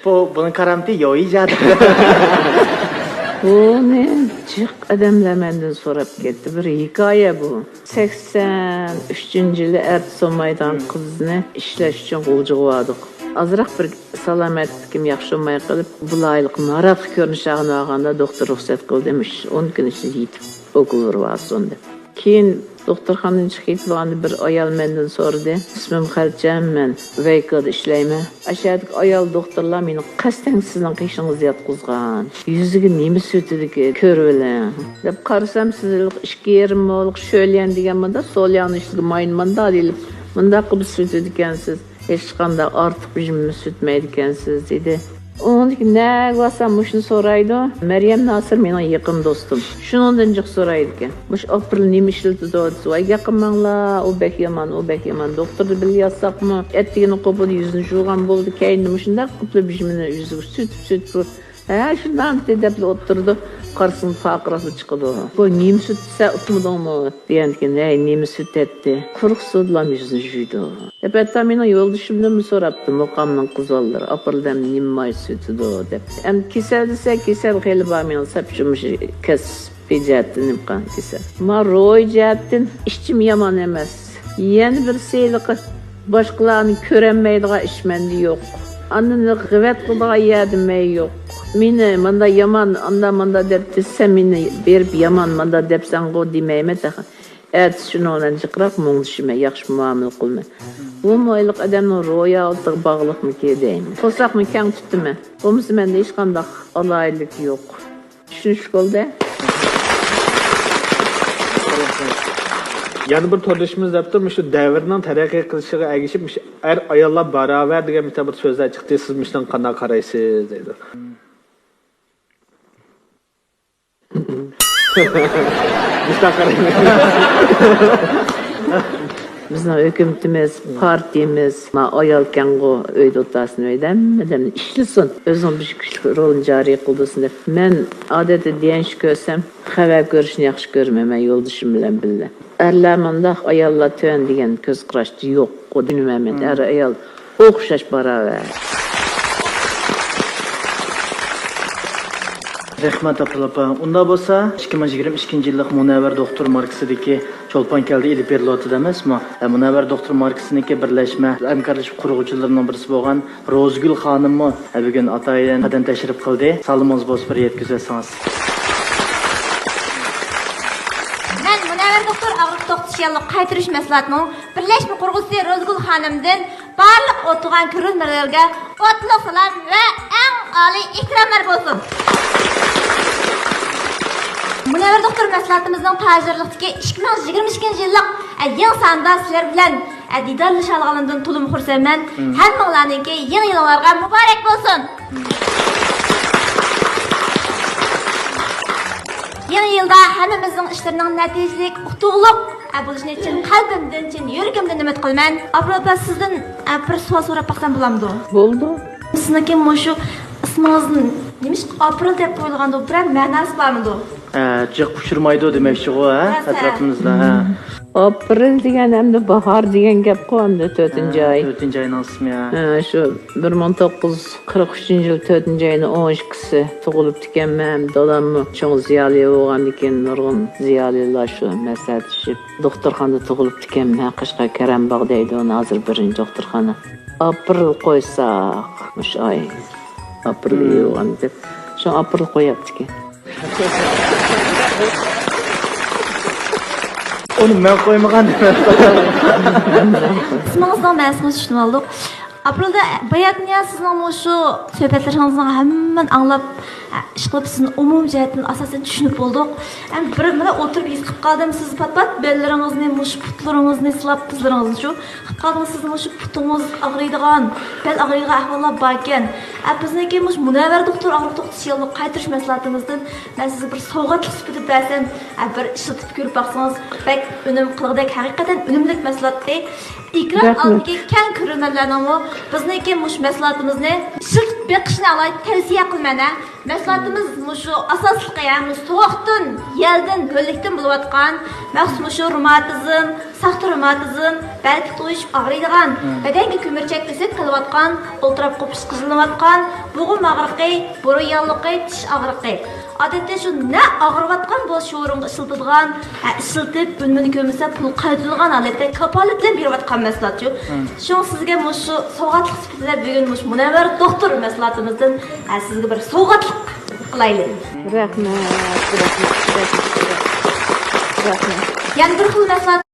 بۇ، بۇنىڭ كارامىتى يويى جادى. بۇنى جىق ئادەملەر مەندىن سوراپ كەتتى. بىر ھېكايە بۇ. سەكسەن ئۈچىنچى يىلى ئەتە سولمايدىغان قىزنى ئىشلەش ئۈچۈن غۇلجىغا باردۇق. ئازراق بىر سالامەتلىكىم ياخشى بولماي قېلىپ، بىر ئايلىق ناراھەتلىك كۆرۈنۈش ئاغىنى ئاغاندا دوختۇر رۇخسەت قىلدى، مۇش ئون كۈن ئىچىدە يېتىپ ئوكۇل ئۇرۇۋالسۇن دەپ. كېيىن دوختۇرخانىدىن چىقىپ كېتىۋالغاندا بىر ئايال مەندىن سورىدى، ئىسمىم خەلچەم، مەن ۋەيكودا ئىشلەيمەن. ئاشۇ يەردىكى ئايال دوختۇرلار مېنى قەستەن سىزنىڭ قېشىڭىزدا ياتقۇزغان. يۈزىگە نېمە سۈرتىدىكى كۆرۈۋېلىڭ دەپ قارىسام، سىز ھېلىقى ئىككى يېرىم مولۇق شۆليەن دېگەن مۇندا سولياڭنىڭ ئۈستىگە ماينى مۇنداق ئېلىپ، مۇنداق قىلىپ سۈرتىدىكەنسىز. ھېچقانداق ئارتۇق بىر نېمە سۈرتمەيدىكەنسىز، دېدى. ئۇنىڭدىن كېيىن نەگە بارسام مۇشۇنى سورايدۇ. مەريەم ناسىر مېنىڭ يېقىن دوستۇم. شۇنىڭدىن جىق سورايدىكەن. مۇشۇ ئاپرېل نېمە ئىشلىتىدۇ دېسە، ۋاي گەپ قىلماڭلار، ئۇ بەك يامان، ئۇ بەك يامان. دوختۇردا بىللە ياتساقمۇ، ئەتىگىنى قوپىدۇ، يۈزىنى يۇغان بولىدۇ، كەينىدە مۇشۇنداق قىپلا بىژىمىنى يۈزىگە سۈرتۈپ، سۈرتۈپ، ھە، شۇنداق دەپلا ئولتۇرىدۇ. قارىسىڭ پارقىراپلا چىقىدۇ. بۇ نېمە سۈرتسە ئۇقمىدىڭمۇ؟ دېگەندىكىن، ھەي، نېمە سۈرتەتتى؟ قۇرۇق سۇ بىلەن يۈزنى يۇيىدۇ. دەپ ھەتتا مېنىڭ يولدىشىمدىنمۇ سوراپتۇ، مۇقامنىڭ قىز بالىلىرى، ئاپىرىلدەم نېمە ماي سۈرتىدۇ دەپ. ئەمدى كەسەل دېسە، كېسەل خېلى بار مېنىڭ سەپچۇمۇش كەسپىي جەھەتتىن نېمە قىلغان كېسەل. ما روھىي جەھەتتىن ئىچىم يامان ئەمەس. يەنە بىرسى ھېلىقى باشقىلارنى كۆرەلمەيدىغان ئىش مەندە يوق. ئاندىن غىۋەت قىلىدىغان يەردە مەن يوق. مېنى ماندا يامان، ئاندا ماندا دەپ دېسە، سەن مېنى بېرىپ يامان ماندا دەپسەنغۇ دېمەيمەن تېخى. ئەتىسى شۇنىڭ بىلەن جىقراق مۇڭدىشىمەن، ياخشى مۇئامىلە قىلىمەن. بۇمۇ ھېلىقى ئادەمنىڭ روھىي ھالىتىغا باغلىقمىكى دەيمەن. قورساقنى كەڭ تۇتىمەن. بولمىسا مەندە ھېچقانداق ئالاھىدىلىك يوق. چۈشىنىشلىك بولدى. يەنە بىر توردىشىمىز دەپتۇ، مۇشۇ دەۋرنىڭ تەرەققىي قىلىشىغا ئەگىشىپ، مۇشۇ ئەر ئاياللار باراۋەر دېگەن بىر سۆزلەر چىقتى، سىز مۇشۇنىڭغا قانداق قارايسىز دەيدۇ. مۇشۇنداق قارايمەن. بىزنىڭ ھۆكۈمىتىمىز، پارتىيىمىز، ما ئايالكەنغۇ، ئۆيدە ئولتۇرسۇن، ئۆيدە ھەممە ئادەمنى ئىشلىسۇن، ئۆزىنىڭ بىر كۈچلۈك رولىنى جارى قىلدۇرسۇن دەپ. مەن ئادەتتە دېگەن ئىش كۆرسەم، خەۋەر كۆرۈشنى ياخشى كۆرىمەن، مەن يولدىشىم بىلەن بىللە. ئەرلەر مۇنداق، ئاياللار تۆۋەن دېگەن كۆز قاراشتا يوق. ئۇ دىنى مەمەت، ئەر ئايال ئوخشاش باراۋەر. رەھمەت، ئاپرىل ئاپا. ئۇنداق بولسا، ئىككى مىڭ يىگىرمە ئىككىنچى يىللىق مۇنەۋۋەر دوختۇر ماركىسىدىكى چولپان كەلدى ئېلىپ بېرىلىۋاتىدۇ ئەمەسمۇ؟ ھە، مۇنەۋۋەر دوختۇر ماركىسىنىڭكى بىرلەشمە ھەمكارلىشىپ قۇرغۇچىلىرىنىڭ بىرسى بولغان روزىگۈل خانىممۇ، ھە، بۈگۈن ئاتايىن قەدەم تەشرىپ قىلدى. سالىمىڭىز بولسا بىر يەتكۈزۈۋەتسىڭىز. مەن مۇنەۋۋەر دوختۇر ئاغرىق توختىتىش ياللۇغى قايتۇرۇش مەھسۇلاتىنىڭ بىرلەشمە قۇرغۇچىسى روزىگۈل خانىمدىن بارلىق ئولتۇرغان كۆرۈرمەنلەرگە ئوتلۇق سالام ۋە ئەڭ ئالىي ئېھتىراملار بولسۇن! مۇنەۋۋەر دوختۇر مەھسۇلاتىمىزنىڭ تاجدارلىقتىكى ئىككى مىڭ يىگىرمە ئىككىنچى يىللىق، ئە، يېڭى سانىدا سىلەر بىلەن، ئە، دىدارلىشالىغىنىمدىن تولىمۇ خۇرسەنمەن. ھەممىڭلارنىڭكى يېڭى يىلىڭلارغا مۇبارەك بولسۇن! يېڭى يىلدا ھەممىمىزنىڭ ئىشلىرىنىڭ نەتىجىلىك، ئۇتۇقلۇق، ئە، بولۇشىنى چىن قەلبىمدىن، چىن يۈرىكىمدىن ئۈمىد قىلىمەن. ئاپرىل ئاپا، سىزدىن، ئە، بىر سوئال سوراپ باقسام بولامدۇ؟ بولىدۇ. سىزنىڭكى مۇشۇ ئىسمىڭىزنى نېمىشقا ئاپرېل دەپ قويۇلغاندۇ؟ بىرەر مەناسى بارمىدۇ؟ ھە، جىق ئۇچرىمايدۇ دېمەكچىغۇ، ھە؟ ھە، ھە. ئەتراپىمىزدا، ھە. ئاپرېل دېگەن ئەمدى باھار دېگەن گەپقۇ، ئەمدى تۆتىنچى ھە، ئاي. تۆتىنچى ئاينىڭ ئىسمى، ھە. ھە، شۇ بىر مىڭ توققۇز يۈز قىرىق ئۈچىنچى يىل تۆتىنچى ئاينىڭ ئون ئىككىسى تۇغۇلۇپتىكەنمەن. داداممۇ چوڭ زىيالىي بولغاندىكىن، نۇرغۇن زىيالىيلار شۇ مەسلىھەتلىشىپ، دوختۇرخانىدا تۇغۇلۇپتىكەنمەن. قەشقەر كەرەم باغ دەيدۇ ئۇنى، ھازىر بىرىنچى دوختۇرخانا. ئاپرېل قويساق، مۇشۇ ئاي ئاپرېل ئايى بولغان دەپ، شۇ ئاپرېل قويۇپتىكەن. ئۇنى مەن قويمىغان. ئىسمىڭىزنىڭ مەنىسىنى چۈشىنىۋالدۇق. ئاپرېلدا باياتىن يا سىزنىڭ مۇشۇ سۆھبەتلىرىڭىزنى ھەممىنى ئاڭلاپ، ئىشقىلىپ سىزنى ئومۇمىي جەھەتتىن ئاساسەن چۈشىنىپ بولدۇق. ئەمدى بىر مانا ئولتۇرۇپ ھېس قىلىپ قالدىم، سىز پات-پات بەللىرىڭىزنى، مۇشۇ پۇتلىرىڭىزنى سىلاپ، تىزلىرىڭىزنى شۇ قىلىپ قالدىڭىز. سىزنىڭ مۇشۇ پۇتىڭىز ئاغرىيدىغان، بەل ئاغرىيدىغان ئەھۋاللار باركەن. ئە، بىزنىڭكى مۇشۇ مۇنەۋۋەر دوختۇر ئاغرىق توختىتىش ياللۇغى قايتۇرۇش مەھسۇلاتىمىزدىن مەن سىزگە بىر سوۋغاتلىق سۈپىتىدە بەرسەم، ئە، بىر ئىشلىتىپ كۆرۈپ باقسىڭىز، بەك ئۈنۈم قىلغۇدەك، ھەقىقەتەن ئۈنۈملۈك مەھسۇلاتتى. ئېكران ئالدىدىكى كەڭ كۆرۈرمەنلەرنىڭمۇ بىزنىڭكى مۇشۇ مەھسۇلاتىمىزنى ئىشلىتىپ بېقىشىنى ئالايىتە تەۋسىيە قىلىمەن ھە. مەھسۇلاتىمىز مۇشۇ ئاساسلىقى ھە، مۇشۇ سوغۇقتىن، يەلدىن، ھۆللۈكتىن بولۇۋاتقان مەخسۇس مۇشۇ روماتىزم، ساختا روماتىزم، بەلكى تويۇشۇپ ئاغرىيدىغان، بەدەنگە كۆمۈرچەك ئېسىپ قېلىۋاتقان، ئولتۇراپ قوپۇش قىزىللىنىۋاتقان، بوغۇم ئاغرىقى، بۇرۇن ياللۇقى، چىش ئاغرىقى. ئادەتتە شۇ نە ئاغرىۋاتقان بولسا شۇ ئورۇنغا ئىشلىتىدىغان، ھە، ئىشلىتىپ ئۈنۈمىنى كۆرمىسە پۇل قايتۇرىدىغان ھالەتتە كاپالەت بىلەن بېرىۋاتقان مەھسۇلاتچۇ. شۇڭا سىزگە مۇشۇ سوۋغاتلىق سۈپىتىدە بۈگۈن مۇشۇ مۇنەۋۋەر دوختۇر مەھسۇلاتىمىزدىن، ھە، سىزگە بىر سوۋغاتلىق قىلايلى. رەھمەت، رەھمەت، رەھمەت، رەھمەت. يەنە بىر خىل مەھسۇلات.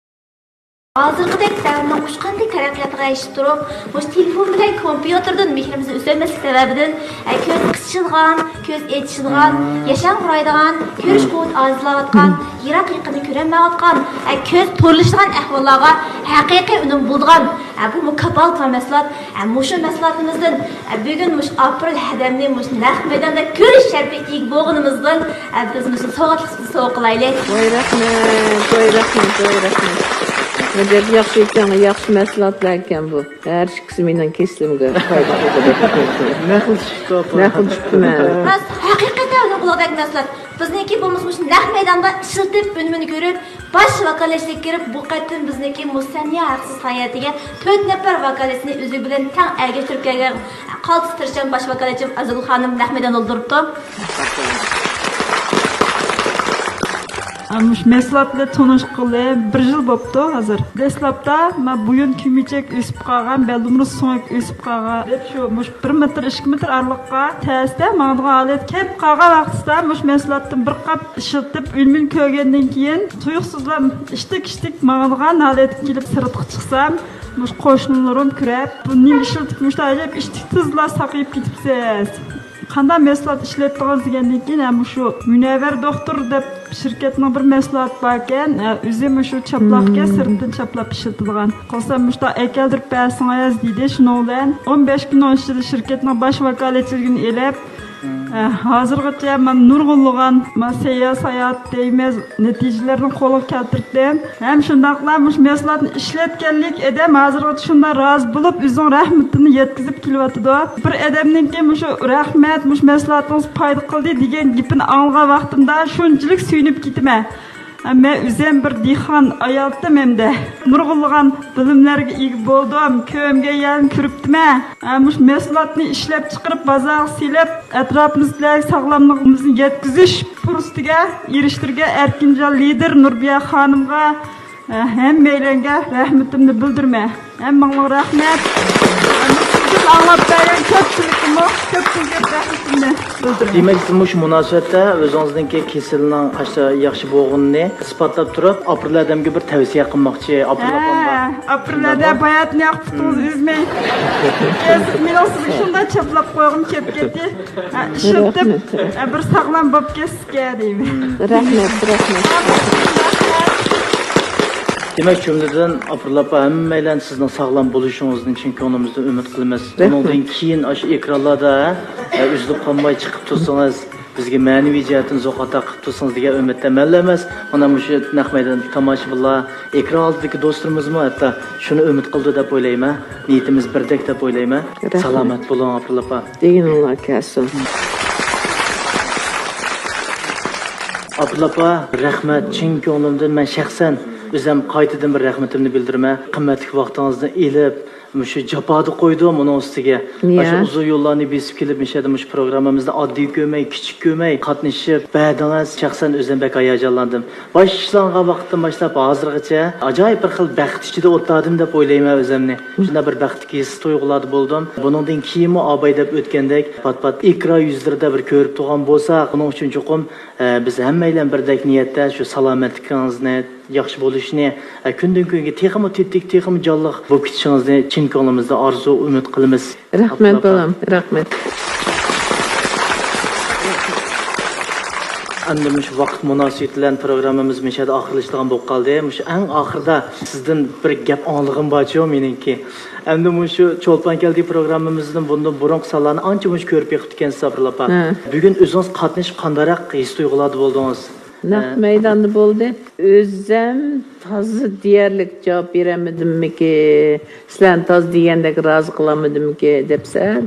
ھازىرقىدەك دەۋرنىڭ ئۇچقاندەك تەرەققىياتىغا ئەگىشىپ تۇرۇپ، مۇشۇ تېلېفون بىلەن كومپيۇتېردىن مېھرىمىزنى ئۈزەلمەسلىك سەۋەبىدىن، ئە، كۆز قىچىشىدىغان، كۆز ئېچىشىدىغان، ياشاڭغۇرايدىغان، كۆرۈش قۇۋۋىتى ئاجىزلاۋاتقان، يىراق يېقىننى كۆرەلمەيۋاتقان، ئە، كۆز پورلىشىدىغان ئەھۋاللارغا ھەقىقىي ئۈنۈم بولىدىغان، ئە، بۇمۇ كاپالەت بار مەھسۇلات. ئە، مۇشۇ مەھسۇلاتىمىزدىن، ئە، بۈگۈن مۇشۇ ئاپرېل ھەدەمنى مۇشۇ نەق مەيداندا كۆرۈش شەرىپىگە ئىگە بولغىنىمىزدىن، ئە، بىز مۇشۇ سوۋغاتلىق سوۋغا قىلايلى. ۋاي رەھمەت، ۋاي رەھمەت، ۋاي رەھمەت. ئەجەب ياخشى ئىكەن، ياخشى مەھسۇلاتلار ئىكەن بۇ. ھەر ئىككىسى مېنىڭ كېسىلىمگە پايدا قىلدى. نەقىل چىقىپتۇ. نەقىل چىقىپتۇ مەن. راست، ھەقىقەتەن ئۇنى قىلغۇدەك مەھسۇلات. بىزنىڭكى بولمىسا مۇشۇ نەق مەيداندا ئىشلىتىپ، ئۈنۈمىنى كۆرۈپ، باش ۋاكالەتچىلىككە كىرىپ، بۇ قېتىم بىزنىڭكى مۇسەنيا ھەقسىز ھاياتىگە تۆت نەپەر ۋاكالەتچىنى ئۆزى بىلەن تەڭ ئەگەشتۈرۈپ كەلگەن قالتىس تىرىشچان باش ۋاكالەتچىم ئازىگۈل خانىم نەق مەيداندا ئولتۇرۇپتۇ. مۇشۇ مەھسۇلات بىلەن تونۇشقىلى بىر يىل بوپتۇ ھازىر. دەسلەپتە مەن بويۇن كۆمۈچەك ئۆسۈپ قالغان، بەلدىمۇر سۆڭەك ئۆسۈپ قالغان دەپ شۇ مۇشۇ بىر مېتىر، ئىككى مېتىر ئارىلىققا تەستە ماڭىدىغان ھالەتكە كېلىپ قالغان ۋاقتىدا مۇشۇ مەھسۇلاتتىن بىر قاپ ئىشلىتىپ ئۈنۈمىنى كۆرگەندىن كېيىن تۇيۇقسىزلا ئىشتىك ئىشتىك ماڭىدىغان ھالەتكە كېلىپ سىرتقا چىقسام، مۇشۇ قوشنىلىرىم كۆرۈپ، بۇ نېمە ئىشلىتىپ مۇشۇنداق ئەجەب ئىشتىك تېزلا ساقىيىپ كېتىپسىز؟ قانداق مەھسۇلات ئىشلەتتىڭىز دېگەندىن كېيىن، ھە، مۇشۇ مۇنەۋۋەر دوختۇر دەپ شىركەتنىڭ بىر مەھسۇلاتى باركەن، ھە، ئۆزى مۇشۇ چاپلاقكەن، سىرتتىن چاپلاپ ئىشلىتىدىغان. قىلسام مۇشۇنداق ئەكەلدۈرۈپ بەرسىڭىز دېدى. شۇنىڭ بىلەن ئون بەش كۈننىڭ ئىچىدە شىركەتنىڭ باش ۋاكالەتچىلىكىنى ئېلىپ، ئە، ھازىرغىچە مەن نۇرغۇنلىغان، مەن سەييار ساياھەت دەيمىز، نەتىجىلەرنى قولغا كەلتۈردۈم. ھەم شۇنداقلا مۇشۇ مەھسۇلاتنى ئىشلەتكەنلىك ئادەم ھازىرغىچە شۇنداق رازى بولۇپ، ئۆزىنىڭ رەھمىتىنى يەتكۈزۈپ كېلىۋاتىدۇ. بىر ئادەمنىڭكى مۇشۇ «رەھمەت، مۇشۇ مەھسۇلاتىڭىز پايدا قىلدى» دېگەن گېپىنى ئاڭلىغان ۋاقتىمدا شۇنچىلىك سۆيۈنۈپ كېتىمەن. مەن ئۆزۈم بىر دېھقان ئايالتىم ھەمدە نۇرغۇنلىغان بىلىملەرگە ئىگە بولدۇم، كۆرمىگەن يەرنى كۆرۈپتىمەن. مۇشۇ مەھسۇلاتنى ئىشلەپچىقىرىپ بازارغا سېلىپ، ئەتراپىمىزدىكىلەرگە ساغلاملىقىمىزنى يەتكۈزۈش پۇرسىتىگە ئېرىشتۈرگەن ئەركىنجان لىدىر نۇربىيە خانىمغا، ھەممەيلەنگە رەھمىتىمنى بىلدۈرىمەن. ھەممىڭلارغا رەھمەت. سىزدىن ئاڭلاپ بەرگەن كۆپچىلىككىمۇ كۆپتىن كۆپ رەھمىتىمنى بىلدۈرىمەن. دېمەك، سىز مۇشۇ مۇناسىۋەتتە ئۆزىڭىزنىڭكى كېسىلىنىڭ قاچا ياخشى بولغىنىنى ئىسپاتلاپ تۇرۇپ، ئاپرېل ئادەمگە بىر تەۋسىيە قىلماقچى. ئاپرېل ھە، ئاپامغا. ئاپرېل ئادەم باياتنى ياق پۇتىڭىزنى ئۈزمەي. مم. مەن سىزنى شۇنداق چاپلاپ قويغۇم كېلىپ كەتتى. ھە، ئىشلىتىپ، رەھمەت، رەھمەت. ھە، بىر ساغلام بولۇپ كەتسىكە دەيمەن. رەھمەت، رەھمەت. دېمەك، جۈملىدىن ئاپرېل ئاپا، ھەممەيلەن سىزنىڭ ساغلام بولۇشىڭىزدىن چىن كۆڭلىمىزدىن ئۈمىد قىلىمىز. رەھمەت. بۇنىڭدىن كېيىن ئاشۇ ئېكرانلاردا، ھە، ئۈزۈلۈپ قالماي چىقىپ تۇرسىڭىز، بىزگە مەنىۋى جەھەتتىن زوق ئاتا قىلىپ تۇرسىڭىز دېگەن ئۈمىدتە مەنلا ئەمەس، مانا مۇشۇ نەق مەيدان تاماشىبىنلار، ئېكران ئالدىدىكى دوستلىرىمىزمۇ ھەتتا شۇنى ئۈمىد قىلىدۇ دەپ ئويلايمەن. نىيىتىمىز بىردەك دەپ ئويلايمەن. رەھمەت. سالامەت بولۇڭ، ئاپرېل ئاپا. دېگىنىڭلار كەلسۇن. ئاپرېل ئاپا، رەھمەت. چىن كۆڭلۈمدىن مەن شەخسەن ئۆزۈم قايتىدىن بىر رەھمىتىمنى بىلدۈرىمەن. قىممەتلىك ۋاقتىڭىزنى ئېلىپ، مۇشۇ جاپادا قويدۇم ئۇنىڭ ئۈستىگە. يا. مۇشۇ ئۇزۇن يوللارنى بېسىپ كېلىپ، مۇشۇ يەردە مۇشۇ پروگراممىمىزنى ئاددىي كۆرمەي، كىچىك كۆرمەي قاتنىشىپ بەردىڭىز. شەخسەن ئۆزۈم بەك ھاياجانلاندىم. باشلانغان ۋاقىتتىن باشلاپ ھازىرغىچە ئاجايىپ بىر خىل بەخت ئىچىدە ئولتۇردۇم دەپ ئويلايمەن ئۆزۈمنى. شۇنداق بىر بەختلىك ھېس تۇيغۇلاردا بولدۇم. بۇنىڭدىن كېيىنمۇ ئاباي دەپ ئۆتكەندەك پات-پات ئېكران يۈزلىرىدە بىر كۆرۈپ تۇرغان بولساق، بۇنىڭ ئۈچۈن چوقۇم، ئە، بىز ھەممەيلەن بىردەك نىيەتتە شۇ سالامەتلىكىڭىزنى ياخشى بولۇشىنى، ئە، كۈندىن كۈنگە تېخىمۇ تېتىك، تېخىمۇ جانلىق بولۇپ كېتىشىڭىزنى چىن كۆڭلىمىزدىن ئارزۇ، ئۈمىد قىلىمىز. رەھمەت، ئابدۇللا ئاپا. بالام، رەھمەت. ئەمدى مۇشۇ ۋاقىت مۇناسىۋىتى بىلەن پروگراممىمىز مۇشۇ يەردە ئاخىرلىشىدىغان بولۇپ قالدى. مۇشۇ ئەڭ ئاخىرىدا سىزدىن بىر گەپ ئاڭلىغۇم بارچۇ مېنىڭكى. ئەمدى مۇشۇ چولپان كەلدى پروگراممىمىزدىن بۇندىن بۇرۇنقى سانلارنى ئانچە مۇنچە كۆرۈپ بېقىپتىكەنسىز، ئابدۇللا ئاپا. ھە. بۈگۈن ئۆزىڭىز قاتنىشىپ قانداقراق ھېس تۇيغۇلاردا بولدىڭىز؟ نەق مەيداندا بولدى. ئۆزەم تازا دېيەرلىك جاۋاب بېرەلمىدىممىكى، سىلەرنى تازا دېگەندەك رازى قىلالمىدىممىكى دەپ سەل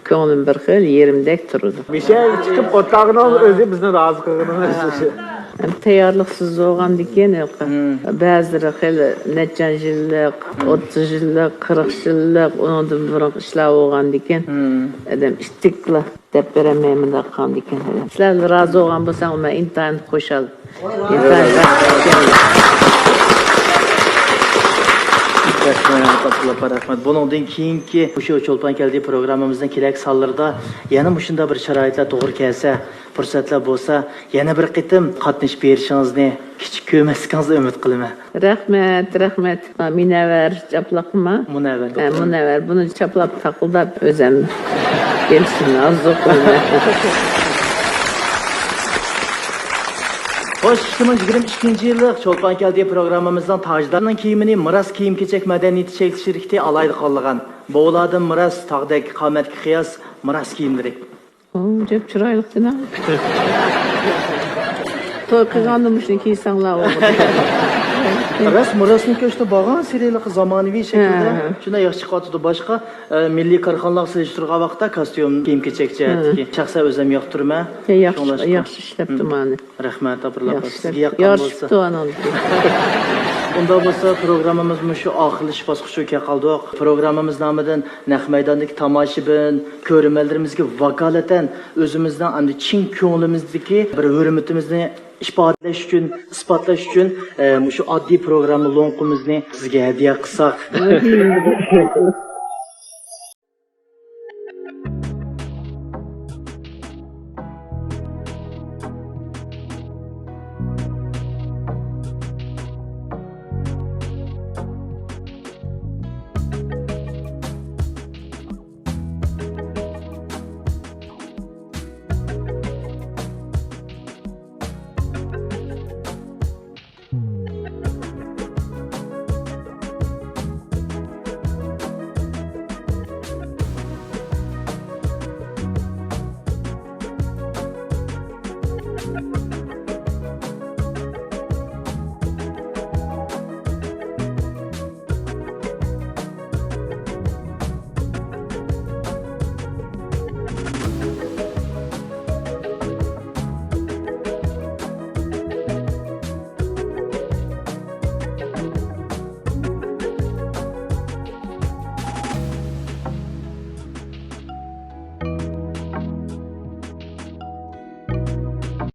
كۆڭلۈم بىر خىل يېرىمدەك تۇرىدۇ. مىشەل چىقىپ ئولتۇرغىنىڭىز ئۆزى بىزنى رازى قىلغىنىڭىز. تەييارلىقسىز بولغاندىكىن، بەزىلىرى خېلى نەچچە يىللىق، ئوتتۇز يىللىق، قىرىق يىللىق، ئۇنىڭدىن بۇرۇنقى ئىشلار بولغاندىكىن، ئادەم ئىتتىكلا دەپ بېرەلمەي مۇنداق قالدىكەن. سىلەر رازى بولغان بولساڭ، مەن ئىنتايىن خۇشال. ئىنتايىن بەختلىك. رەھمەت، ئابدۇللا ئاپا، رەھمەت. بۇنىڭدىن كېيىنكى مۇشۇ چولپان كەلدى پروگراممىمىزنىڭ كېلەكى سانلىرىدا يەنە مۇشۇنداق بىر شارائىتلار توغرا كەلسە، پۇرسەتلەر بولسا، يەنە بىر قېتىم قاتنىشىپ بېرىشىڭىزنى كىچىك كۆرمەسلىكىڭىزنى ئۈمىد قىلىمەن. رەھمەت، رەھمەت. مۇنەۋۋەر چاپلاقما؟ مۇنەۋۋەر ھە، دوختۇر. مۇنەۋۋەر. بۇنى چاپلاپ تاقىلداپ ئۆزەم كېلىشىمنى ئارزۇ قىلىمەن. خوش، ئىككى مىڭ يىگىرمە ئىككىنچى يىللىق چولپان كەلدى پروگراممىمىزنىڭ تاجدارىنىڭ كىيىمىنى مىراس كىيىم-كېچەك مەدەنىيىتى چەكلىك شىركىتى ئالاھىدە قوللىغان. بوۋىلاردىن مىراس، تاغدەك قامەتكە قىياس، مىراس كىيىملىرى. ئۇ، جەپ چىرايلىق دېنىڭ. توي قىلغاندا مۇشۇنى كىيسەڭلار بولغۇدەك. راست، مىراسنىڭ كۆشتە بارغان سېرىلىقى زامانىۋى شەكىلدە ھە، ھە. شۇنداق ياخشى چىقىۋاتىدۇ. باشقا، ئە، مىللىي كارخانىلارغا سېلىشتۇرغان ۋاقىتتا كاستيۇم كىيىم-كېچەكچە ھە. شەخسەن ئۆزۈم ياقتۇرىمەن. ياخشى، شۇڭلاشقا. ياخشى ئىشلەپتۇ مم. مانى. رەھمەت، ئابدۇللا ئاكا. ياخشى. سىزگە ياققان يارىشىپتۇ بولسا. ئۇنىڭدىكى. ئۇنداق بولسا، پروگراممىمىز مۇشۇ ئاخىرلىشىش باسقۇچىغا كەپ قالدۇق. پروگراممىمىز نامىدىن نەق مەيداندىكى تاماشىبىن، كۆرۈرمەنلىرىمىزگە ۋاكالىتەن ئۆزىمىزنىڭ ئەمدى چىن كۆڭلىمىزدىكى بىر ھۆرمىتىمىزنى ئىپادىلەش ئۈچۈن، ئىسپاتلاش ئۈچۈن، ئە، مۇشۇ ئاددىي پروگرامما لوڭقىمىزنى سىزگە ھەدىيە قىلساق.